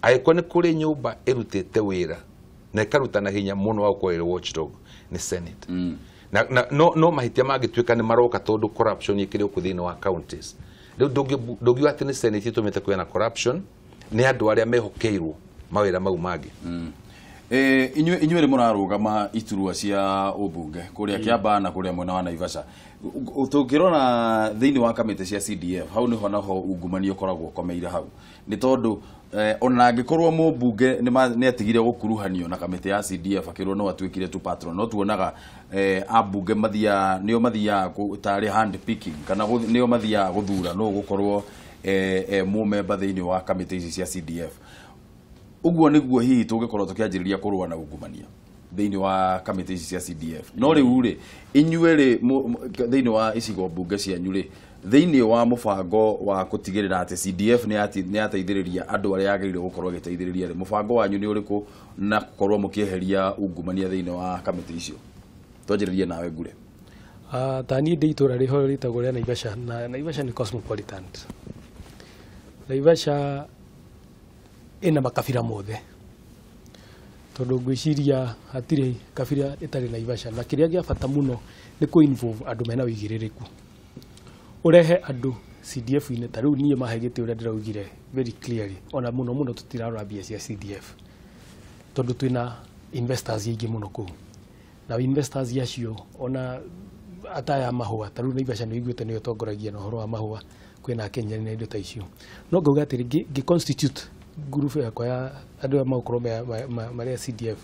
angĩkorwo nĩ kũrĩ nyũmba ĩrutĩte wĩra na ĩkaruta na hinya mũno wa gũkorwo ĩrĩ watchdog, nĩ Senate. Na no mahĩtia mangĩtuĩka nĩ maroka, tondũ corruption ĩkĩrĩ gũkũ thĩinĩ wa counties, rĩu ndũngiuga atĩ nĩ Senate ĩtũmĩte kũgĩa na corruption, nĩ andũ arĩa mehokeirwo mawĩra mau mangĩ. Inyuĩ rĩ mũrarũgama iturwa cia ũmbunge kũrĩa Kiambaa na kũrĩa mwena wa Naivasha. Tũngĩrora thĩinĩ wa kamĩtĩ cia CDF, hau nĩho naho ungumania ũkoragwo ũkomeire hau, nĩ tondũ ona angĩkorwo mũmbunge nĩ atigire gũkuruhanio na kamĩtĩ ya CDF akĩrwo no atuĩkire tu patron, no tuonaga ambunge mathiaga, nĩo mathiaga tarĩ hand picking kana nĩo mathiaga gũthura no gũkorwo mũmemba thĩinĩ wa kamĩtĩ ici cia CDF. Ũguo nĩguo hihi tũngĩkorwo tũkĩanjĩrĩria kũrũa na ungumania thĩinĩ wa kamĩtĩ ici cia CDF. No rĩu rĩ, inyuĩ rĩ, thĩinĩ wa icigo mbunge cianyu rĩ, thĩinĩ wa mũbango wa gũtigĩrĩra atĩ CDF nĩ yateithĩrĩria andũ arĩa yagĩrĩire gũkorwo ĩgĩteithĩrĩria rĩ, mũbango wanyu nĩ ũrĩkũ na gũkorwo mũkĩeheria ungumania thĩinĩ wa kamĩtĩ icio? Twanjĩrĩrie nawe, Ngure. Ta niĩ ndĩ itũra rĩho rĩtagwo rĩa Naivasha, na Naivasha nĩ cosmopolitan. Naivasha Ĩna makabira mothe, tondũ ngwĩciria hatirĩ kabira ĩtarĩ Naivasha, na kĩrĩa gĩa bata mũno nĩ kũ involve andũ mena ũigĩrĩrĩku, ũrehe andũ CDF-inĩ. Ta rĩu niĩ mahe gĩtĩ, ũrĩa ndĩraugire very clearly, ona mũno mũno tũtirarora mbia cia CDF, tondũ twĩna investors aingĩ mũno kũu, na investors acio ona ataya mahũa. Ta rĩu Naivasha nĩ ũiguĩte nĩyo ĩtongoragia na ũhoro wa mahũa, kwĩna Kenya na indo ta icio. No ngauga atĩrĩ, ngĩ constitute group yakwa ya andũ arĩa magũkorwo marĩ a CDF,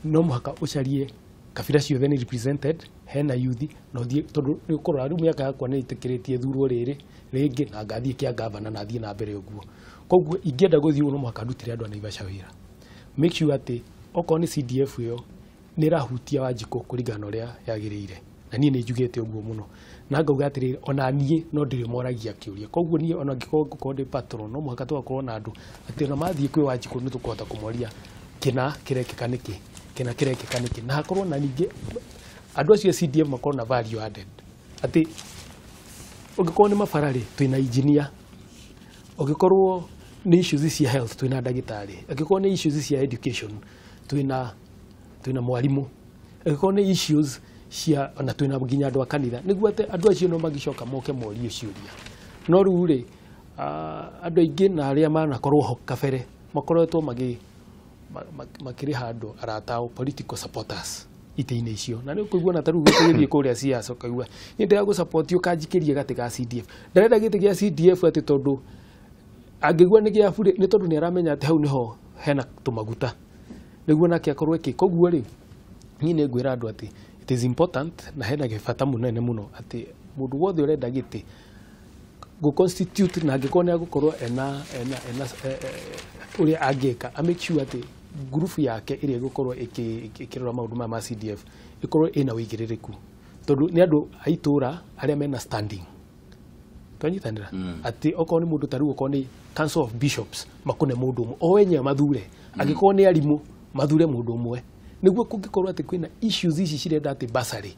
no mũhaka ũcarie kabira ciothe nĩ represented, hena youth, na ũthiĩ, tondũ nĩ ũkũrora rĩu mĩaka yakwa nĩ ĩtĩkĩrĩtie thurwo rĩrĩ rĩngĩ na ngathiĩ kĩa gavana na thiĩ na mbere ũguo. Koguo ingĩenda gũthiĩ ũguo, no mũhaka ndutĩre andũ a Naivasha wĩra, make sure atĩ okorwo nĩ CDF ĩyo nĩ ĩrahutia Wanjikũ kũringana na ũrĩa yagĩrĩire. Na niĩ nĩ njugĩte ũguo mũno na ngauga atĩrĩrĩ, ona niĩ no ndĩrĩmoragia kĩũria. Koguo niĩ ona angĩkorwo ngũkorwo ndĩ patron, no mũhaka tũgakorwo na andũ atĩ ona mathiĩ kwĩ Wanjikũ nĩ tũkũhota kũmoria kĩna kĩrekĩka nĩkĩ, kĩna kĩrekĩka nĩkĩ, na hakorwo na ningĩ andũ acio a CDF makorwo na value added, atĩ ũngĩkorwo nĩ mabara rĩ, twĩna engineer, ũngĩkorwo nĩ issues cia health, twĩna ndagĩtarĩ, angĩkorwo nĩ issues cia education, twĩna mwarimũ, angĩkorwo nĩ issues cia ona twĩna nginya andũ a kanitha, nĩguo atĩ andũ acio no magĩcoka moke morie ciũria. No rĩu rĩ, andũ aingĩ na arĩa manakorwo ho kabere makoretwo makĩrĩha andũ arata ao, political supporters, itĩ-inĩ icio. Na nĩ ũkũigua na ta rĩu tũgĩthiĩ kũrĩa siasa, ũkaigua niĩ ndĩragũ ũkanjikĩrie gatĩ ga CDF, ndarenda gĩtĩ gĩa CDF, atĩ tondũ angĩigua nĩ gĩa bure, nĩ tondũ nĩ aramenya atĩ hau nĩho hena tũmaguta nĩguo nake akorwo ĩkĩ. Koguo rĩ, niĩ nĩ ngwĩra andũ atĩ it is important na hena gĩbata mũnene mũno atĩ mũndũ wothe ũrenda gĩtĩ gũ constitute, na angĩkorwo nĩ agũkorwo ena ũrĩa angĩka, a make sure atĩ ngurubu yake ĩrĩa ĩgũkorwo ĩkĩrora maũndũ maya ma CDF ĩkorwo ĩna ũigĩrĩrĩku, tondũ nĩ andũ a itũra arĩa mena standing. Twanyitanĩra atĩ okorwo nĩ mũndũ ta rĩu, okorwo nĩ Council of Bishops, makũne mũndũ ũmwe o wenyewe mathure, angĩkorwo nĩ arimũ mathure mũndũ ũmwe, nĩguo kũngĩkorwo atĩ kwĩna issues ici cirenda atĩ bursary,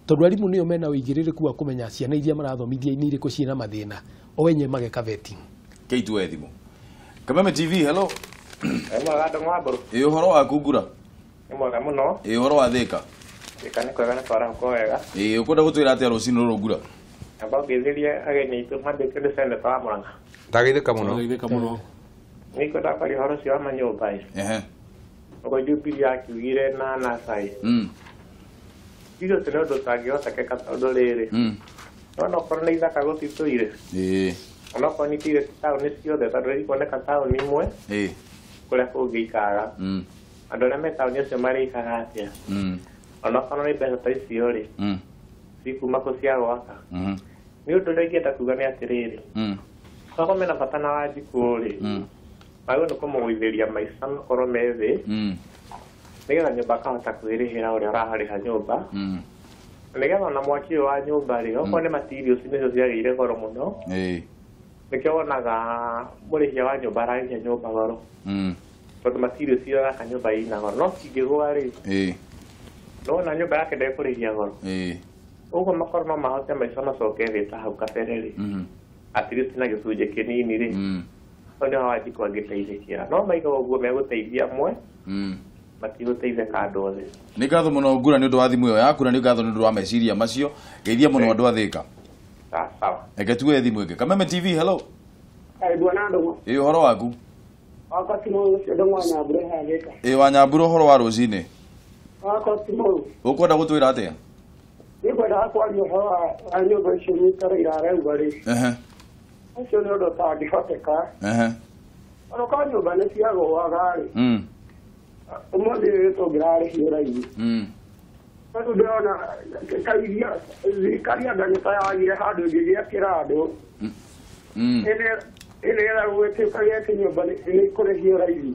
tondũ arimũ nĩo mena ũigĩrĩrĩku wa kũmenya ciana iria marathomithia nĩ irĩkũ ciĩna mathĩna, o wenyewe mageka vetting. Kate thimũ. Kameme TV, hello. Mwega andũ Mwambũrũ. Ĩ, ũhoro waku, Ngura? Nĩ mwega mũno. Ĩ, ũhoro wa Thĩka? Thĩka nĩ kwega, nĩ twarahũka wega. Ĩ, ũkwenda gũtwĩra atĩa rũcinĩ rũrũ, Ngura? Amba ngĩthĩrie ageni aitũ mambĩte nĩ seneta wa Mũrang'a. Ndageithĩka mũno. Geithĩka mũno. Nĩ kwenda kwaria ũhoro ũcio wa manyũmba ĩ. Ũguo Jubilee yakiugire na NASA ĩ. Icio ti nĩ ũndũ ũtangĩhotekeka, tondũ rĩrĩ, nona okorwo nĩ ithaka gũtitũire, onokorwo nĩ itũire ti taũni ciothe, tondũ nĩ ikuoneka taũni imwe, kũrĩa kũngĩ ikaga. Andũ arĩa me taũni ũcio marĩikaga atĩa? Onokorwo nĩ mbeca ta icio rĩ, cikuma kũ cia gwaka? Nĩ ũndũ ũrĩa ingĩenda kuga nĩ atĩrĩrĩ, korwo mena bata na Wanjikũ rĩ, magĩrĩirwo nĩ kũmũgũithĩria maica makorwo me thĩ, nĩgetha nyũmba akahota kwĩrĩhĩra ũrĩa ũrarĩha nyũmba, nĩgetha ona mwaki ũyũ wa nyũmba rĩ, okorwo nĩ materials nĩcio ciagĩire goro mũno, nĩkĩo wonaga mũrĩhia wa nyũmba ararĩhia nyũmba goro, tondũ materials iria araka nyũmba ina goro, no cingĩgũa rĩ, nĩwona nyũmba yake ndekũrĩhia goro. Ũguo makorwo no mahote maica macoke thĩ ta hau kabere rĩ, at least na gĩcunjĩ kĩnini rĩ, hau nĩho Wanjikũ angĩteithĩkĩra. No maiga ũguo megũteithia amwe, matigũteithĩka andũ othe. Nĩ ngatho mũno, Ngura, nĩ ũndũ wa thimũ ĩyo yaku, na nĩ ngatho nĩ ũndũ wa meciria macio. Geithia mũno andũ a Thĩka. Sawa sawa. Reke tuoe thimũ ĩngĩ. Kameme TV, hello. Bwana Ndũng'ũ. Ĩ, ũhoro waku? Wakwa ti mũũru, ũcio Ndũng'ũ wa Nyambura hathĩka. Ĩ, wa Nyambura, ũhoro wa rũcinĩ? Wakwa ti mũũru. Ũkwenda gũtwĩra atĩa? Nĩngwendaga kwaria ũhoro wa nyũmba icio Mr. arauga rĩ. Ũcio nĩ ũndũ ũtangĩhoteka. Ona korwo nyũmba nĩ ciagũaga rĩ, ũmũthĩ tũngĩrarĩhio raithi. Tondũ ndĩrona kaithia thirikari anga nĩ ta yagire handũ ĩngĩgĩakĩra andũ. Ĩnĩgetha gũgĩtuĩka atĩ nyũmba nĩ ikũrĩhio raithi.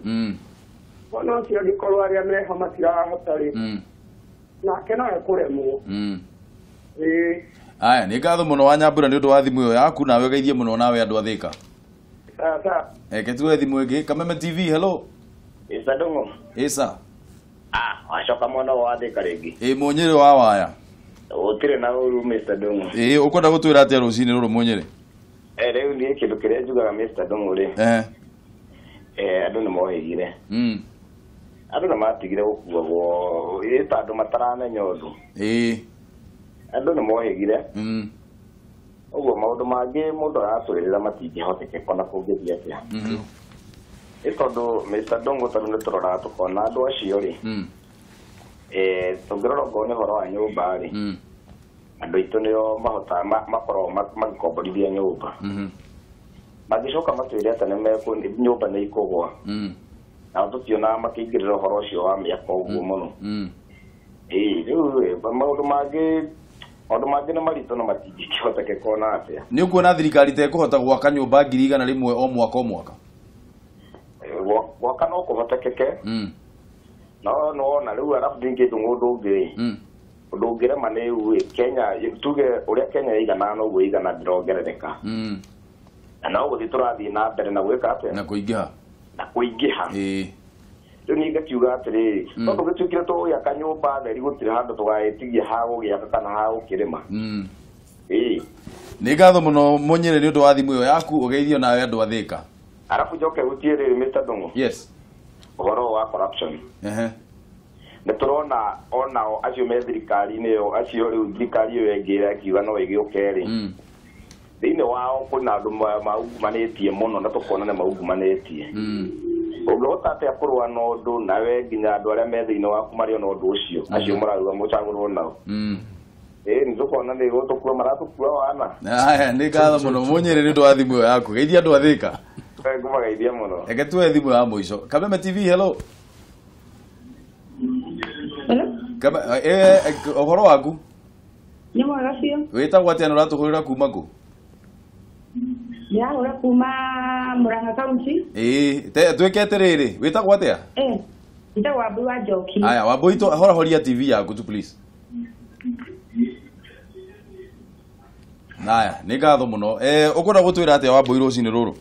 Ona ũcio angĩkorwo arĩa meho matirahota rĩ, nake no ekũremwo. Ĩĩ. Aya, nĩ ngatho mũno, wa Nyambura, nĩ ũndũ wa thimũ ĩyo yaku, nawe ũgeithie mũno nawe andũ a Thĩka. Sawa sawa. Reke tuoe thimũ ĩngĩ. Kameme TV, hello. Mr. Ndung'u. Ĩsa. Ah, wacoka mwena wa Thĩka rĩngĩ. Ĩ, Mũnyĩrĩ wa waya. Gũtirĩ na ũru, Mr. Ndung'u. Ĩ, ũkwenda gũtwĩra atĩa rũcinĩ rũrũ, Mũnyĩrĩ? Eh, rĩu niĩ kĩndũ kĩrĩa njugaga, Mr. Ndung'u rĩ, Andũ nĩ mohĩgire. Andũ nĩ matigire gũkuagwo ĩ ta andũ mataramenya ũndũ. Andũ nĩ mohĩgire. Ũguo maũndũ mangĩ mũndũ aratwĩrĩra matingĩhotekeka ona kũngĩthiĩ atĩa. Ĩ tondũ Mr. Ndung'u tondũ nĩ tũroraga tũkona andũ acio rĩ. Tũngĩrora okorwo nĩ ũhoro wa nyũmba rĩ. Andũ aitũ nĩo mahotaga makoragwo magĩkomborithia nyũmba. Mangĩcoka matwĩre atĩ nĩ nyũmba nĩ ikũgwa. Na tũtionaga makĩingĩrĩra ũhoro ũcio wa mĩaka ũguo mũno. Rĩu maũndũ mangĩ nĩ maritũ na matingĩkĩhotekeka ona atĩa. Nĩ ũkuona thirikari ta ĩkũhota gwaka nyũmba 100,000 o mwaka o mwaka? Gwaka no kũhotekeke. No nĩwona rĩu arabu ningĩ ũndũ ũngĩ. Ũndũ ũngĩrema nĩ Kenya tuge ũrĩa Kenya ĩigana noguo ĩigana ndĩrongerereka. Na no gũthiĩ tũrathiĩ na mbere na gwĩka atĩa? Na kũingĩha. Na kũingĩha. Rĩu niĩ ngakiuga atĩrĩrĩ, tondũ gĩtuĩkire tũgũgĩaka nyũmba theri gũtirĩ handũ tũgagĩtigia ha gũgĩaka kana ha gũkĩrĩma. Nĩ ngatho mũno Mũnyĩrĩ nĩ ũndũ wa thimũ ĩyo yaku, ũgeithio nawe andũ a Thĩka. Arabu njoke hutie rĩrĩ Mr. Ndung'u. Yes. Ũhoro wa corruption. Nĩ tũrona onao acio me thirikari-inĩ ĩyo, acio rĩu thirikari ĩyo ĩngĩ ĩrakiuga no ĩgĩũke rĩ. Thĩinĩ wao kwĩna andũ maungumanĩtie mũno na tũkona nĩ maungumanĩtie. Ũngĩhota atĩa kũrũa na ũndũ nawe nginya andũ arĩa me thĩinĩ waku marĩ ona ũndũ ũcio acio mũrauga mũcagũrwo nao. Nĩ tũkona nĩ gũtũkua maratũkua wana. Aya, nĩ ngatho mũno Mũnyĩrĩ nĩ ũndũ wa thimũ ĩyo yaku. Geithia andũ a Thĩka. Ngũmageithia mũno. Reke tuoe thimũ ya mũico. Kameme TV, hello. Hello. Ũhoro waku? Nĩ mwega biũ. Wĩtagwo atĩa na ũratũhũrĩra kuma kũ? Ndĩrahũra kuma Murang'a County. Twĩke atĩrĩrĩ, wĩtagwo atĩa? Njĩtagwo Wambui wa Njoki. Aya, Wambui, horahoria TV yaku tu please. Aya, nĩ ngatho mũno. Ũkwenda gũtwĩra atĩa Wambui rũcinĩ rũrũ?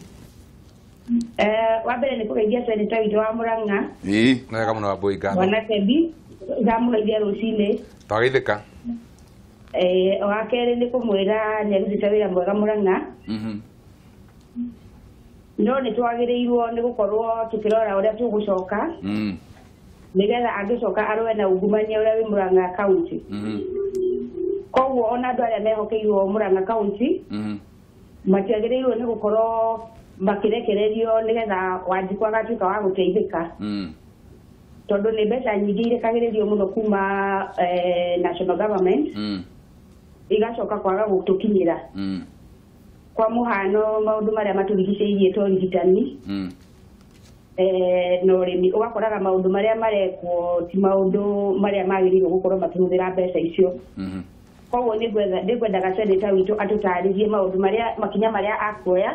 Wa mbere nĩ kũgeithia seneta witũ wa Murang'a. Nĩ wega mũno Wambui, ngatho. Bwana Kebi, ndamũgeithia rũcinĩ. Twageithĩka. Wa kerĩ nĩ kũmwĩra nĩ arutĩte wĩra mwega Murang'a. No nĩ twagĩrĩirwo nĩ gũkorwo tũkĩrora ũrĩa tũgũcoka. Nĩgetha angĩcoka arũe na ungumania ũrĩa wĩ Murang'a County. Koguo ona andũ arĩa mehokeirwo Murang'a County matiagĩrĩirwo nĩ gũkorwo makĩrekererio nĩgetha Wanjikũ agatuĩka wa gũteithĩka. Tondũ nĩ mbeca nyingĩ irekagĩrĩrio mũno kuma national government igacoka kwaga gũtũkinyĩra. Kwa mũhano maũndũ marĩa matũrigicĩirie ta ũrigitani na ũrĩmi, ũgakoraga maũndũ marĩa marekwo ti maũndũ marĩa magĩrĩirwo gũkorwo makĩhũthĩra mbeca icio. Koguo nĩngwendaga seneta witũ atũtarĩrie maũndũ marĩa makinya marĩa akuoya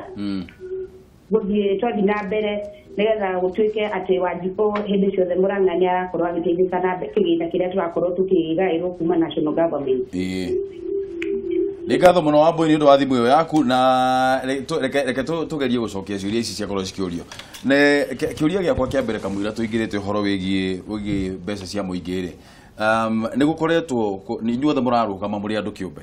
gũthiĩ twathiĩ na mbere nĩgetha gũtuĩke atĩ Wanjikũ hĩndĩ ciothe Murang'a nĩ arakorwo agĩteithĩka na kĩgĩna kĩrĩa tũrakorwo tũkĩgaĩrwo kuma national government. Nĩ ngatho mũno Wambui nĩ ũndũ wa thimũ ĩyo yaku, na reke tũgerie gũcokia ciũria ici ciakorwo cikĩũrio. Kĩũria gĩakwa kĩa mbere kamũira tũingĩrĩte ũhoro wĩgiĩ mbeca cia mũingĩ rĩ. Nĩ gũkoretwo inyuothe mũrarũgama mũrĩ andũ kĩũmbe.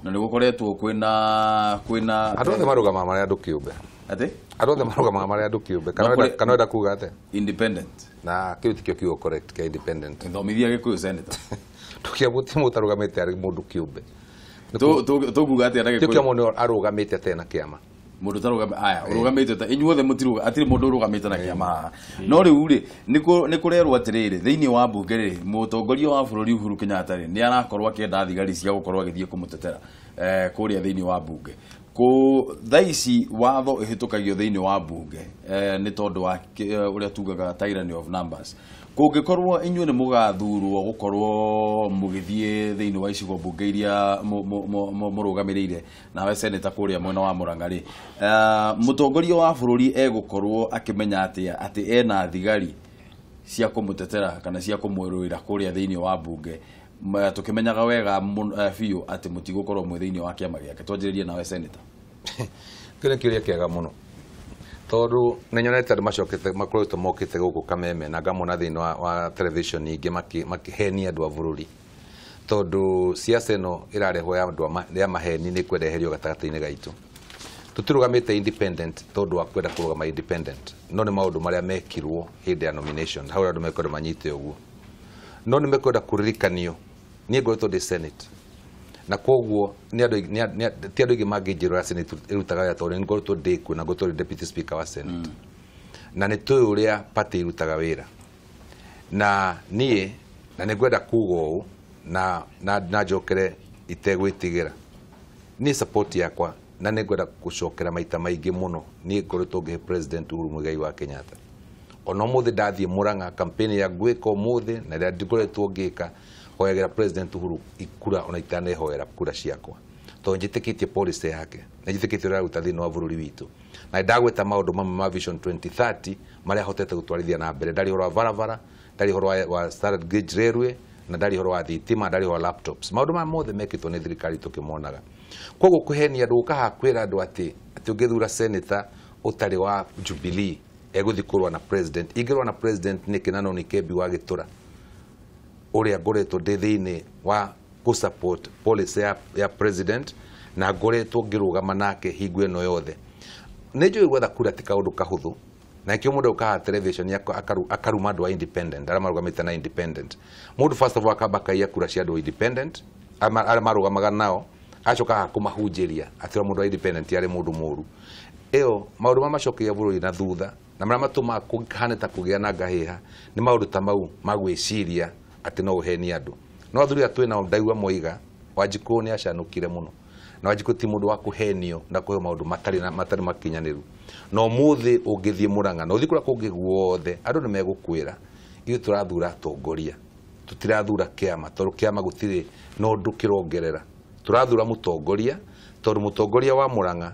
Na nĩ gũkoretwo kwĩna andũ othe marũgamaga marĩ andũ kĩũmbe. Atĩ? Andũ othe marũgamaga marĩ andũ kĩũmbe. Kana ũrenda kuga atĩa? Independent. Na kĩu tikĩo kiugo correct kĩa independent. Thomithia Gĩkũyũ senator. Tũkĩamũtia mũndũ ũtarũgamĩte arĩ mũndũ kĩũmbe. Tũkuga atĩa na Gĩkũyũ? Tũkĩa mũndũ arũgamĩte atarĩ na kĩama. Mũndũ ũtarũgamĩte, aya, ũrũgamĩte ta inyuothe mũtirũga, atirĩ mũndũ ũrũgamĩte na kĩama haha. No rĩu rĩ, nĩ kũrerwo atĩrĩrĩ, thĩinĩ wa mbunge rĩ, mũtongoria wa bũrũri Uhuru Kenyatta rĩ, nĩ arakorwo akĩenda thigari cia gũkorwo agĩthiĩ kũmũtetera kũrĩa thĩinĩ wa mbunge. Thaa ici watho ĩhĩtũkagio thĩinĩ wa mbunge nĩ tondũ wa ũrĩa tugaga tyranny of numbers. Kũngĩkorwo inyuĩ nĩ mũgathurwo gũkorwo mũgĩthiĩ thĩinĩ wa icigo mbunge iria mũrũgamĩrĩire nawe seneta kũrĩa mwena wa Murang'a rĩ, mũtongoria wa bũrũri egũkorwo akĩmenya atĩa atĩ ena thigari cia kũmũtetera kana cia kũmũrũĩra kũrĩa thĩinĩ wa mbunge, tũkĩmenyaga wega biũ atĩ mũtigũkorwo mwĩ thĩinĩ wa kĩama gĩake. Twanjĩrĩrie nawe seneta. Kĩu nĩ kĩũria kĩega mũno tondũ nĩ nyonete andũ macokete makoretwo mokĩte gũkũ Kameme na ngamona thĩinĩ wa television ingĩ makĩhenia andũ a bũrũri tondũ siasa ĩno ĩrarehwo ya andũ ya maheni nĩ kwendeherio gatagatĩ-inĩ gaitũ. Tũtirũgamĩte independent tondũ wa kwenda kũrũgama independent, no nĩ maũndũ marĩa mekirwo hĩndĩ ya nomination hau andũ mekwenda manyite ũguo, no nĩ mekwenda kũririkanio. Niĩ ngoretwo ndĩ Senate na koguo ti andũ aingĩ mangĩnjĩra ũrĩa Senate ĩrutaga wĩra, tondũ nĩ ngoretwo ndĩ kuo na ngoretwo ndĩ deputy speaker wa Senate. Na nĩ tũĩ ũrĩa party ĩrutaga wĩra. Na niĩ na nĩ ngwenda kuga ũũ na njokere itegwĩtigĩra, niĩ support yakwa na nĩ ngwenda gũcokera maita maingĩ mũno, niĩ ngoretwo ngĩhe President Uhuru Muigai wa Kenyatta. Ona ũmũthĩ ndathiĩ Murang'a campaign ya ngwĩka ũmũthĩ na ĩrĩa ngoretwo ngĩka, hoyagĩra President Uhuru kura ona itanehoera kura ciakwa, tondũ njĩtĩkĩtie policy yake na njĩtĩkĩtie ũrĩa araruta thĩinĩ wa bũrũri witũ. Na ndagweta maũndũ mamwe ma Vision 2030 marĩa ahotete gũtwarithia na mbere, ndarĩ ũhoro wa barabara, ndarĩ ũhoro wa standard gauge railway, na ndarĩ ũhoro wa thitima, ndarĩ ũhoro wa laptops. Maũndũ maya mothe mekĩtwo nĩ thirikari tũkĩmonaga. Koguo kũhenia andũ gũka haha kwĩra andũ atĩ ũngĩthura senator ũtarĩ wa Jubilee egũthiĩ kũrũa na president, ingĩrũa na president nĩkĩ na no nĩ Kembi wa Gĩtũra ũrĩa ngoretwo ndĩ thĩinĩ wa gũ support policy ya president na ngoretwo ngĩrũgama nake hingo ĩno yothe. Nĩ njũĩ gwetha kura ti kaũndũ kahũthũ, na kĩo mũndũ ũkaha television akaruma andũ a independent arĩa marũgamĩte na independent. Mũndũ first of all akamba akaiya kura cia andũ independent arĩa marũgamaga nao, acoka kũmahunjĩria atĩ ũrĩa mũndũ wa independent arĩ mũndũ mũru. Ĩyo maũndũ ma macokagia bũrũri na thutha na marĩa matũmaga kũhane ta kũgĩa na ngahĩha nĩ maũndũ ta mau ma gwĩciria atĩ no ũhenie andũ. No athuri aya twĩ nao ndaigua moiga Wanjikũ nĩ acanũkire mũno, na Wanjikũ ti mũndũ wa kũhenio na kũheo maũndũ matarĩ makinyanĩru. Na ũmũthĩ ũngĩthiĩ Murang'a na ũthiĩ kũrĩa kũngĩ guothe, andũ nĩ megũkwĩra ithuĩ tũrathura atongoria, tũtirathura kĩama, tondũ kĩama gũtirĩ na ũndũ kĩrongerera. Tũrathura mũtongoria tondũ mũtongoria wa Murang'a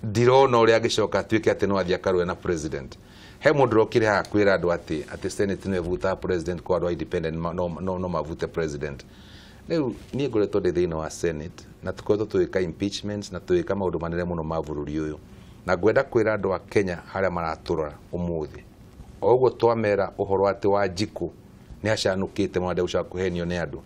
ndirona ũrĩa angĩcoka atuĩke atĩ no athiĩ akarũe na president. He mũndũ ũrokire haha kwĩra andũ atĩ Senate nĩyo ĩvutaga president, kwa andũ a independent no mavute president. Rĩu niĩ ngoretwo ndĩ thĩinĩ wa Senate na tũkoretwo tũgĩka impeachments na tũgĩka maũndũ manene mũno ma bũrũri ũyũ, na ngwenda kwĩra andũ a Kenya harĩa maratũrora ũmũthĩ, o ũguo twamera ũhoro atĩ Wanjikũ nĩ acanũkĩte mũno ndegũcoka kũhenio nĩ andũ,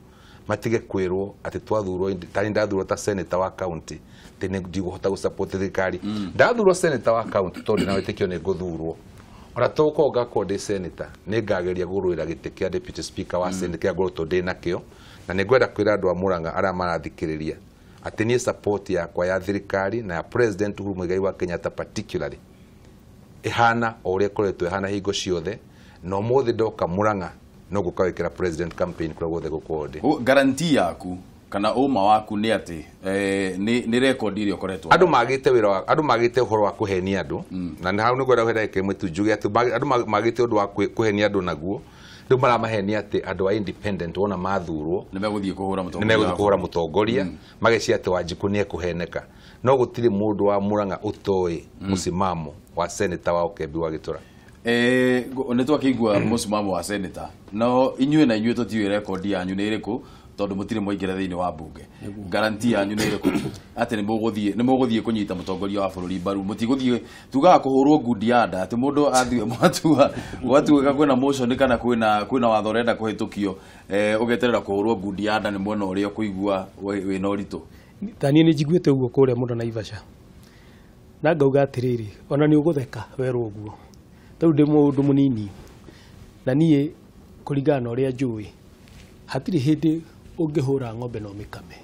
matige kwĩrwo atĩ twathurwo, tani ndathurwo ta senator wa county atĩ nĩ ndigũhota gũ support thirikari. Ndathurwo senator wa county tondũ ndĩna wĩtĩkio nĩ ngũthurwo, ona tũgũkorwo ngakorwo ndĩ senator nĩ ngageria kũrũĩra gĩtĩ kĩa deputy speaker wa Senate kĩrĩa ngoretwo ndĩ nakĩo. Na nĩ ngwenda kwĩra andũ a Murang'a arĩa marathikĩrĩria atĩ niĩ support yakwa ya thirikari na ya President Uhuru Muigai wa Kenyatta particularly ĩhana o ũrĩa ĩkoretwo ĩhana hingo ciothe, na ũmũthĩ ndoka Murang'a no ngũka gwĩkĩra president campaign kũrĩa guothe gũkorwo ndĩ. Guarantee yaku kana ũma waku nĩ atĩ nĩ record iria ũkoretwo andũ magĩte wĩra wa andũ magĩte ũhoro wa kũhenia andũ, na nĩ hau nĩ ngwenda kũhe ndagĩka ĩmwe tu njuge atĩ andũ magĩte ũndũ wa kũhenia andũ naguo. Rĩu maramahenia atĩ andũ a independent wona mathurwo nĩ megũthiĩ kũhũra mũtongoria, nĩ megũthiĩ kũhũra mũtongoria, mageciria atĩ Wanjikũ nĩ ekũheneka. No gũtirĩ mũndũ wa Murang'a ũtoĩ mũcimamo wa senator wa Ũkembi wa Gĩtũra. Nĩ twakĩigua mũcimamo wa senator, no inyuĩ na inyuĩ tũtiũĩ rekondi yanyu nĩ ĩrĩkũ tondũ mũtirĩ mwaingĩra thĩinĩ wa mbunge. Guarantee yanyu nĩ ĩrĩkũ atĩ nĩ mũgũthiĩ kũnyita mũtongoria wa bũrũri mbaru? Mũtigũthiĩ tugaga kũhũrwo ngundi ya nda atĩ mũndũ athiĩ mwatuĩka kwĩna motion kana kwĩna watho ũrenda kũhĩtũkio, ũgeterera kũhũrwo ngundi ya nda nĩ mwena ũrĩa ũkũigua wĩna ũritũ. Ta niĩ nĩ njiguĩte ũguo kũrĩa mũno Naivasha, na ngauga atĩrĩrĩ, ona nĩ ũgũtheka werwo ũguo, tondũ ndĩ mũndũ mũnini na niĩ kũringana na ũrĩa njũĩ hatirĩ hĩndĩ ũngĩhũra ng'ombe na ũmĩkame.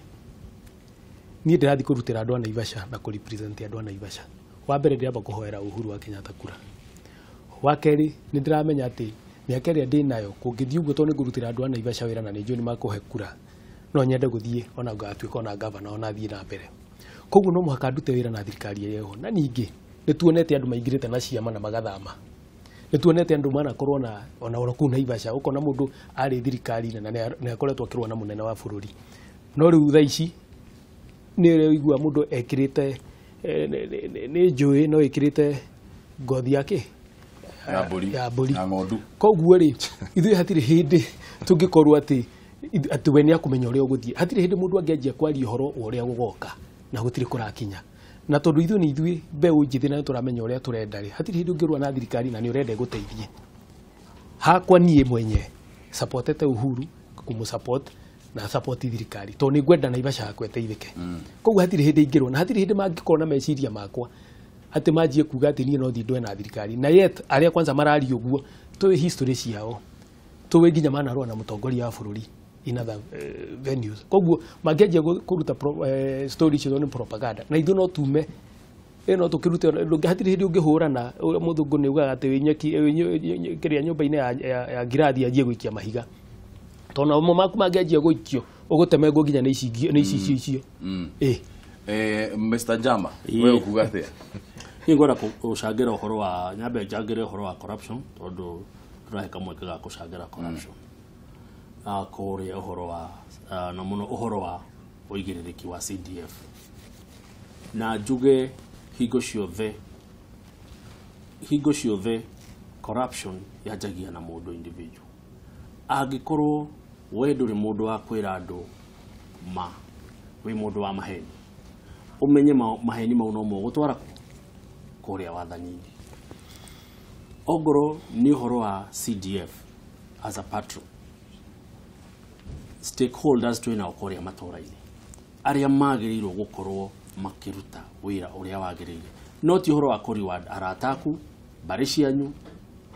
Niĩ ndĩrathiĩ kũrutĩra andũ a Naivasha na kũ represent andũ a Naivasha. Wa mbere ndĩramba kũhoera Uhuru wa Kenyatta kura. Wa kerĩ nĩ ndĩramenya atĩ mĩaka ĩrĩa ndĩ nayo kũngĩthiĩ ũguo tondũ nĩ ngũrutĩra andũ a Naivasha wĩra na nĩ njũĩ nĩ makũhe kura, no nyende gũthiĩ ona ngatuĩka ona gavana ona thiĩ na mbere. Koguo no mũhaka ndute wĩra na thirikari ĩrĩa ĩho. Na ningĩ nĩ tuonete andũ maingĩrĩte na ciama na magathama, nĩ tuonete andũ manakorwo na ona oro kũu Naivasha, ũkona mũndũ arĩ thirikari-inĩ na nĩ akoretwo akĩrũa na mũnene wa bũrũri, no rĩu thaa ici nĩ ũraigua mũndũ ekĩrĩte nĩ njũĩ no ĩkĩrĩte ngothi yake ya mbũri na ng'ondu. Koguo rĩ ithuĩ hatirĩ hĩndĩ tũngĩkorwo atĩ we nĩ akũmenya ũrĩa ũgũthiĩ. Hatirĩ hĩndĩ mũndũ angĩanjia kwaria ũhoro wa ũrĩa gũgoka na gũtirĩ kũrakinya. Na tondũ ithuĩ nĩ ithuĩ mbeũ njĩthĩ na nĩ tũramenya ũrĩa tũrenda rĩ, hatirĩ hĩndĩ ũngĩrũa na thirikari na nĩ ũrenda ĩgũteithie. Hakwa niĩ mwenye supportete Uhuru kũmũ support na support thirikari tondũ nĩ ngwenda Naivasha yakwa ĩteithĩke. Koguo hatirĩ hĩndĩ ingĩrwo na hatirĩ hĩndĩ mangĩkorwo na meciria makwa atĩ manjie kuga atĩ niĩ no thiĩ ndũe na thirikari. Na yet arĩa kwanza mararia ũguo tũĩ history ciao, tũĩ nginya manarũa na mũtongoria wa bũrũri in other venues. Koguo mangĩanjia kũruta story icio nĩ propaganda na ithuĩ no tume ĩno tũkĩrute hatirĩ hĩndĩ ũngĩhũrana. Mũthũngũ nĩ ugaga atĩ nyeki kĩrĩa nyũmba-inĩ ya ngirathi anjie gũikia mahiga, tondũ namo maku mangĩanjia gũikio ũgũtemengwo nginya nĩ ici icio. Mr. Jama, we ũkuga atĩa? Niĩ ngwenda gũcangĩra ũhoro wa nyambe njangĩre ũhoro wa corruption tondũ tũrahe kamweke ga gũcangĩra corruption kũrĩa ũhoro wa na mũno ũhoro wa ũigĩrĩrĩki wa CDF na njuge hingo ciothe corruption yanjagia na mũndũ individual. Angĩkorwo we ndũrĩ mũndũ wa kwĩra andũ ma, wĩ mũndũ wa maheni, ũmenye maheni mau no mũgũtwara kũrĩa wathani-inĩ. Ongorwo nĩ ũhoro wa CDF as a patron, stakeholders twĩnao kũrĩa matũũra-inĩ arĩa magĩrĩirwo gũkorwo makĩruta wĩra ũrĩa wagĩrĩire, no ti ũhoro wa kũ-reward arata aku, mbarĩ cianyu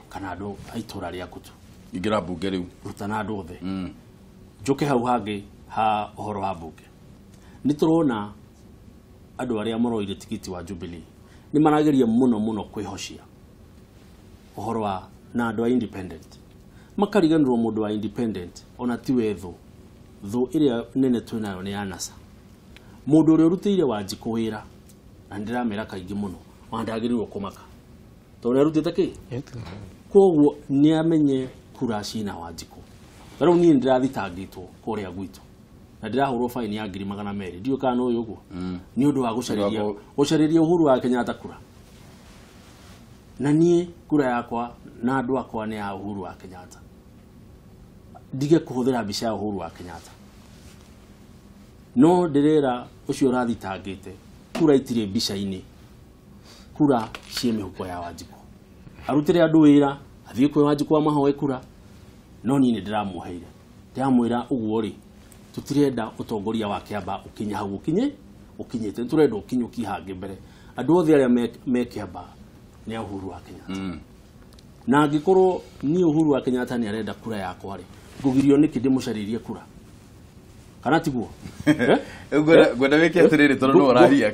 kana andũ a itũũra rĩaku tu. Ingĩra mbunge rĩu rutana andũ othe. Njũke hau hangĩ ha ũhoro wa mbunge, nĩ tũrona andũ arĩa maroire tikiti wa Jubilee nĩ marageria mũno mũno kwĩhocia ũhoro wa na andũ a independent, makariganĩrwo mũndũ wa independent ona tiwe thũ ĩrĩa nene twĩnayo nĩ ya NASA. Mũndũ ũrĩa ũrutĩire Wanjikũ wĩra, na nĩndĩramera kaingĩ mũno, ona ndagĩrĩirwo kũmaka tondũ nĩarutĩte kĩ. Koguo nĩamenye kura cina Wanjikũ. Ta rĩu niĩ nĩndĩrathitangĩtwo kũrĩa gwitũ na ndĩrahũrwo faini ya 200,000, ndiũĩ kana nĩ ũĩ ũguo, nĩ ũndũ wa gũcarĩria Uhuru wa Kenyatta kura. Na niĩ kura yakwa na andũ akwa nĩ ya Uhuru wa Kenyatta. Ndige kũhũthĩra mbica ya Uhuru wa Kenyatta. No ndĩrera ũcio ũrathitangĩte kura itirĩ mbica-inĩ, kura ciĩ mĩhuko ya Wanjikũ. Arutĩre andũ wĩra, athiĩ kwĩ Wanjikũ amahoe kura, no niĩ nĩ ndĩramwoheire. Ndĩramwĩra ũguo rĩ, tũtirenda ũtongoria wa Kĩamba ũkinye hau ũkinyĩte, tũrenda ũkinyũkie hangĩ mbere. Andũ othe arĩa me Kĩamba nĩ a Uhuru wa Kenyatta. Na angĩkorwo niĩ Uhuru wa Kenyatta nĩ arenda kura yakwa rĩ, ngũgirio nĩkĩ ndĩmũcarĩrie kura? Kana tiguo? Ngwenda wĩke atĩrĩrĩ tondũ nĩ ũraria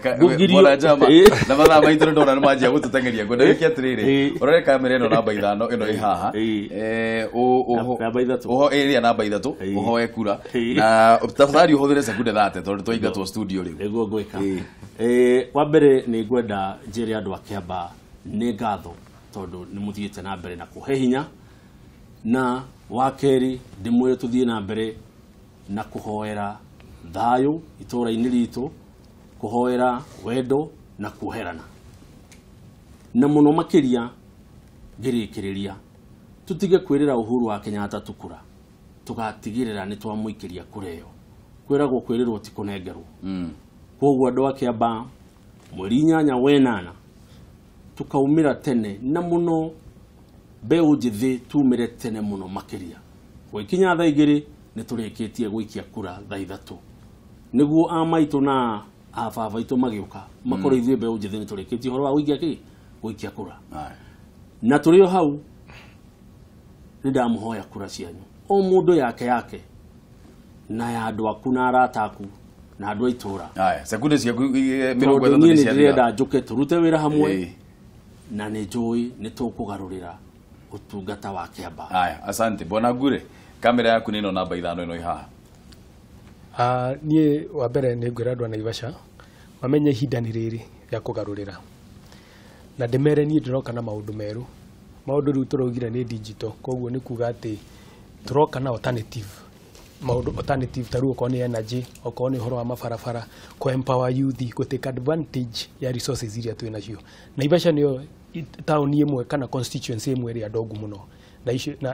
Bwana Jama na mathaa maitũ ndona nĩ manjia gũtũteng'eria. Ngwenda wĩke atĩrĩrĩ, ũrore kamera ĩno namba 5 ĩno ĩ haha, ĩrĩa namba 3 ũhoe kura na tafadhali ũhũthĩre sekunde 30 tondũ twaingatwo studio rĩu. Nĩguo ngwĩka. Wa mbere nĩ ngwenda njĩre andũ a Kĩamba nĩ ngatho tondũ nĩ mũthiĩte na mbere na kũhe hinya, na wa kerĩ ndĩmwĩre tũthiĩ na mbere na kũhoera thayũ itũũra-inĩ ritũ, kũhoera wendo na kuoherana, na mũno makĩria ngĩrĩkĩrĩria tũtige kwĩrĩra Uhuru wa Kenyatta tukura, tũgatigĩrĩra nĩ twamũikĩria kura ĩyo. Kwĩragwo kwĩrĩrwo ti kũnengerwo. Koguo andũ a Kĩamba mweri 8 wa 8 tukaumĩra tene na mũno mbeũ njĩthĩ tumĩre tene mũno makĩria. Gũgĩkinya thaa 2 nĩ tũrĩkĩtie gũikia kura thaa 3 nĩguo a maitũ na a baba aitũ magĩũka makorwo ithuĩ mbeũ njĩthĩ nĩ tũrĩkĩtie ũhoro wa gũikia kĩ gũikia kura. Na tũrĩ o hau nĩ ndamũhoya kura cianyu, o mũndũ yake yake na ya andũ aku na arata aku na andũ a itũũra. Aya, sekunde ciaku 30 nĩ ciathira. Ndĩrenda njũke tũrute wĩra hamwe na nĩ njũĩ nĩ tũkũgarũrĩra ũtungata wa Kĩamba. Aya, asante Bwana Ngure. Kamera yaku nĩ ĩno namba 5 ĩno ĩ haha. Niĩ wa mbere nĩ ngwĩra andũ a Naivasha mamenye ihinda nĩ rĩrĩ rĩa kũgarũrĩra, na ndĩmere niĩ ndĩroka na maũndũ merũ. Maũndũ rĩu tũraugire nĩ digital, koguo nĩ kuga atĩ tũroka na alternative maũndũ alternative ta rĩu okorwo nĩ energy, okorwo nĩ ũhoro wa mabarabara, kũ empower youth, gũ take advantage ya resources iria twĩ nacio. Naivasha nĩyo taũni ĩmwe kana constituency ĩmwe ĩrĩa ndongu mũno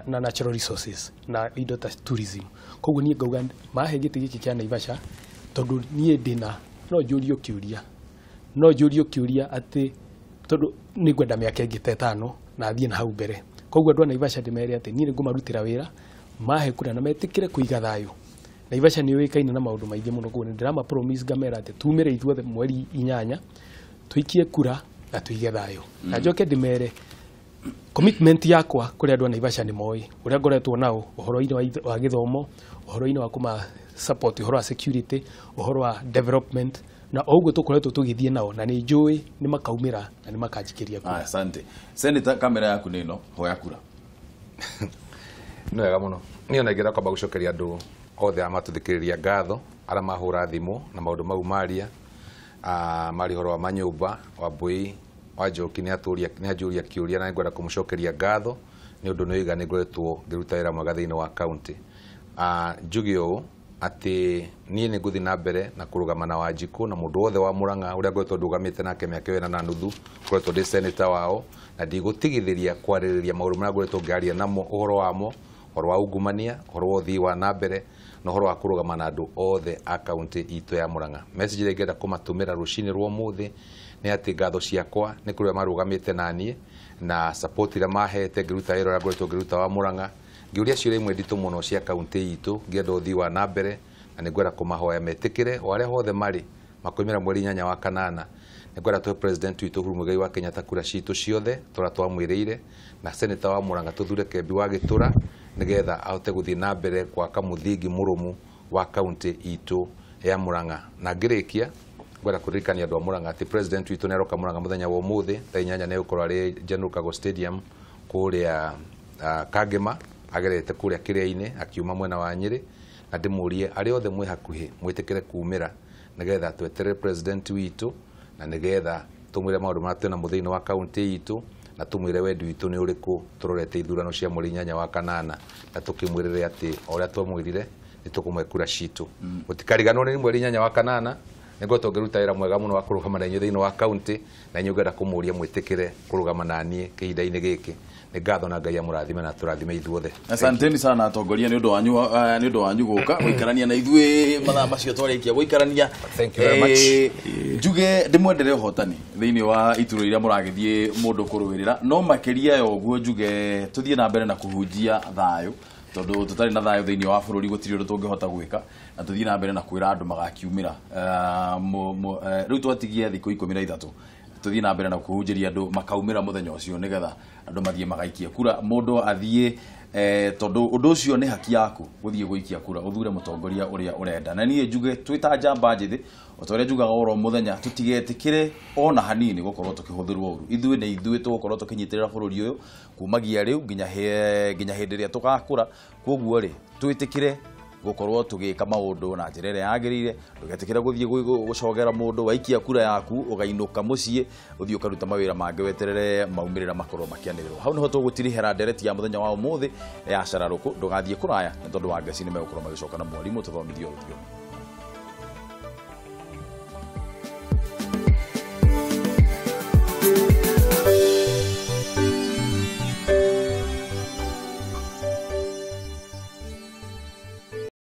na natural resources na indo ta tourism. Koguo niĩ ngauga mahe gĩtĩ gĩkĩ kĩa Naivasha tondũ niĩ ndĩna no njũrio kĩũria atĩ tondũ nĩ ngwenda mĩaka ĩngĩ ta 5 na thiĩ na hau mbere. Koguo andũ a Naivasha ndĩmere atĩ niĩ nĩ ngũmarutĩra wĩra, mahe kura na metĩkĩre kũiga thayũ. Naivasha nĩ yũĩkaine na maũndũ maingĩ mũno, koguo nĩ ndĩrama promise ngamera atĩ tumĩre ithuothe mweri 8 tũikie kura na tũige thayũ. Na njoke ndĩmere commitment yakwa kũrĩ andũ a Naivasha nĩ moĩ ũrĩa ngoretwo nao ũhoro-inĩ wa gĩthomo, ũhoro-inĩ wa kũma support, ũhoro wa security, ũhoro wa development, na o ũguo tũkoretwo tũgĩthiĩ nao na nĩ njũĩ nĩ makaumĩra na nĩ makanjikĩria kura. Asante. Senator, kamera yaku nĩ ĩno, hoya kura. Nĩ wega mũno. Niĩ ona ingĩenda kwamba gũcokeria andũ othe arĩa matũthikĩrĩria ngatho, arĩa mahũra thimũ na maũndũ mau maria, maria ũhoro wa manyũmba, wa Mbui wa Njoki nĩ anjũria kĩũria na nĩngwenda kũmũcokeria ngatho nĩ ũndũ nĩ oiga nĩ ngoretwo ngĩruta wĩra mwega thĩinĩ wa kaunti. Njuge ũũ atĩ niĩ nĩ ngũthiĩ na mbere na kũrũgama na Wanjikũ na mũndũ wothe wa Murang'a ũrĩa ngoretwo ndũgamĩte nake mĩaka ĩyo na nuthu, ngoretwo ndĩ senator wao, na ndigũtigithĩria kwarĩrĩria maũndũ marĩa ngoretwo ngĩaria namo ũhoro wamo, ũhoro wa ungumania, ũhoro wa ũthii wa na mbere, na ũhoro wa kũrũgama na andũ othe a kaunti itũ ya Murang'a. Message ĩrĩa ingĩenda kũmatũmĩra rũcinĩ rwa ũmũthĩ nĩ atĩ ngatho ciakwa nĩ kũrĩa marũgamĩte na niĩ na support ĩrĩa mahete ngĩruta wĩra ũrĩa ngoretwo ngĩruta wa Murang'a, ngĩũria ciũria imwe nditũ mũno cia kaunti itũ ngĩenda ũthii wa na mbere, na nĩngwenda kũmahoya metĩkĩre o arĩa hothe marĩ makoimĩra mweri 8 wa kanana. Nĩngwenda tũhe president witũ Uhuru Muigai wa Kenyatta kura citũ ciothe tũrĩa twamwĩrĩire, na senator wa Murang'a tũthure Kembi wa Gĩtũra nĩgetha ahote gũthiĩ na mbere gwaka mũthingi mũrũmu wa kaunti itũ ya Murang'a. Na ngĩrĩkia ngwenda kũririkania andũ a Murang'a atĩ president witũ nĩ aroka Murang'a mũthenya wa ũmũthĩ thaa 8 nĩ egũkorwo arĩ General Kago Stadium kũrĩa Kangema, agerete kũrĩa Kĩrĩa-inĩ akiuma mwena wa Nyĩrĩ, na ndĩmũrie arĩa othe mwĩ hakuhĩ mwĩtĩkĩre kumĩra nĩgetha tweterere president witũ na nĩgetha tũmwĩre maũndũ marĩa twĩna namo thĩinĩ wa kaunti itũ, na tũmwĩre wendi witũ nĩ ũrĩkũ tũrorete ithurano cia mweri 8 wa kanana, na tũkĩmwĩrĩre atĩ o ũrĩa twamwĩrire nĩ tũkũmwe kura citũ. Mũtikariganĩrwo nĩ mweri 8 wa kanana nĩngũkorwo ngĩruta wĩra mwega mũno wa kũrũgama na inyuĩ thĩinĩ wa kaunti, na inyuĩ ngwenda kũmũria mwĩtĩkĩre kũrũgama na niĩ kĩhinda-inĩ gĩkĩ. Nĩ ngatho na Ngai amũrathime na tũrathime ithuothe. Asanteni sana atongoria nĩ ũndũ wanyu, nĩ ũndũ wanyu gũka gũikarania na ithuĩ mathaa macio twarĩkia gũikarania. Thank you very much. Njuge ndĩmwendere ũhotani thĩinĩ wa iturwa iria mũragĩthiĩ mũndũ kũrũĩrĩra, no makĩria ya ũguo njuge tũthiĩ na mbere na kũhunjia thayũ, tondũ tũtarĩ na thayũ thĩinĩ wa bũrũri gũtirĩ ũndũ tũngĩhota gwĩka, na tũthiĩ na mbere na kwĩra andũ magakiumĩra. Rĩu twatigia thikũ 13 tũthiĩ na mbere na kũhunjĩria andũ makaumĩra mũthenya ũcio nĩgetha andũ mathiĩ magaikie kura, mũndũ athiĩ tondũ ũndũ ũcio nĩ haki yaku gũthiĩ gũikia kura ũthure mũtongoria ũrĩa ũrenda. Na niĩ njuge twĩ ta njamba njĩthĩ, o ta ũrĩa njugaga oro mũthenya, tũtigetĩkĩre ona hanini gũkorwo tũkĩhũthĩrwo ũru. Ithuĩ nĩ ithuĩ tũgũkorwo tũkĩnyitĩrĩra bũrũri ũyũ kumagia rĩu nginya hĩndĩ ĩrĩa tũgakũra. Koguo rĩ, twĩtĩkĩre gũkorwo tũgĩka maũndũ na njĩra ĩrĩa yagĩrĩire, ndũgetĩkĩre gũthiĩ gũcogera mũndũ, waikia kura yaku ũgainũka mũciĩ ũthiĩ ũkaruta mawĩra mangĩ weterere maumĩrĩra makorwo makĩanĩrĩrwo. Hau nĩho tũgũtirihĩra ndereti ya mũthenya wa ũmũthĩ ya Cararũkũ. Ndũgathiĩ kũraya nĩ tondũ wa ngeci nĩ megũkorwo magĩcoka na mwarimũ tũthomithio rũthiomi.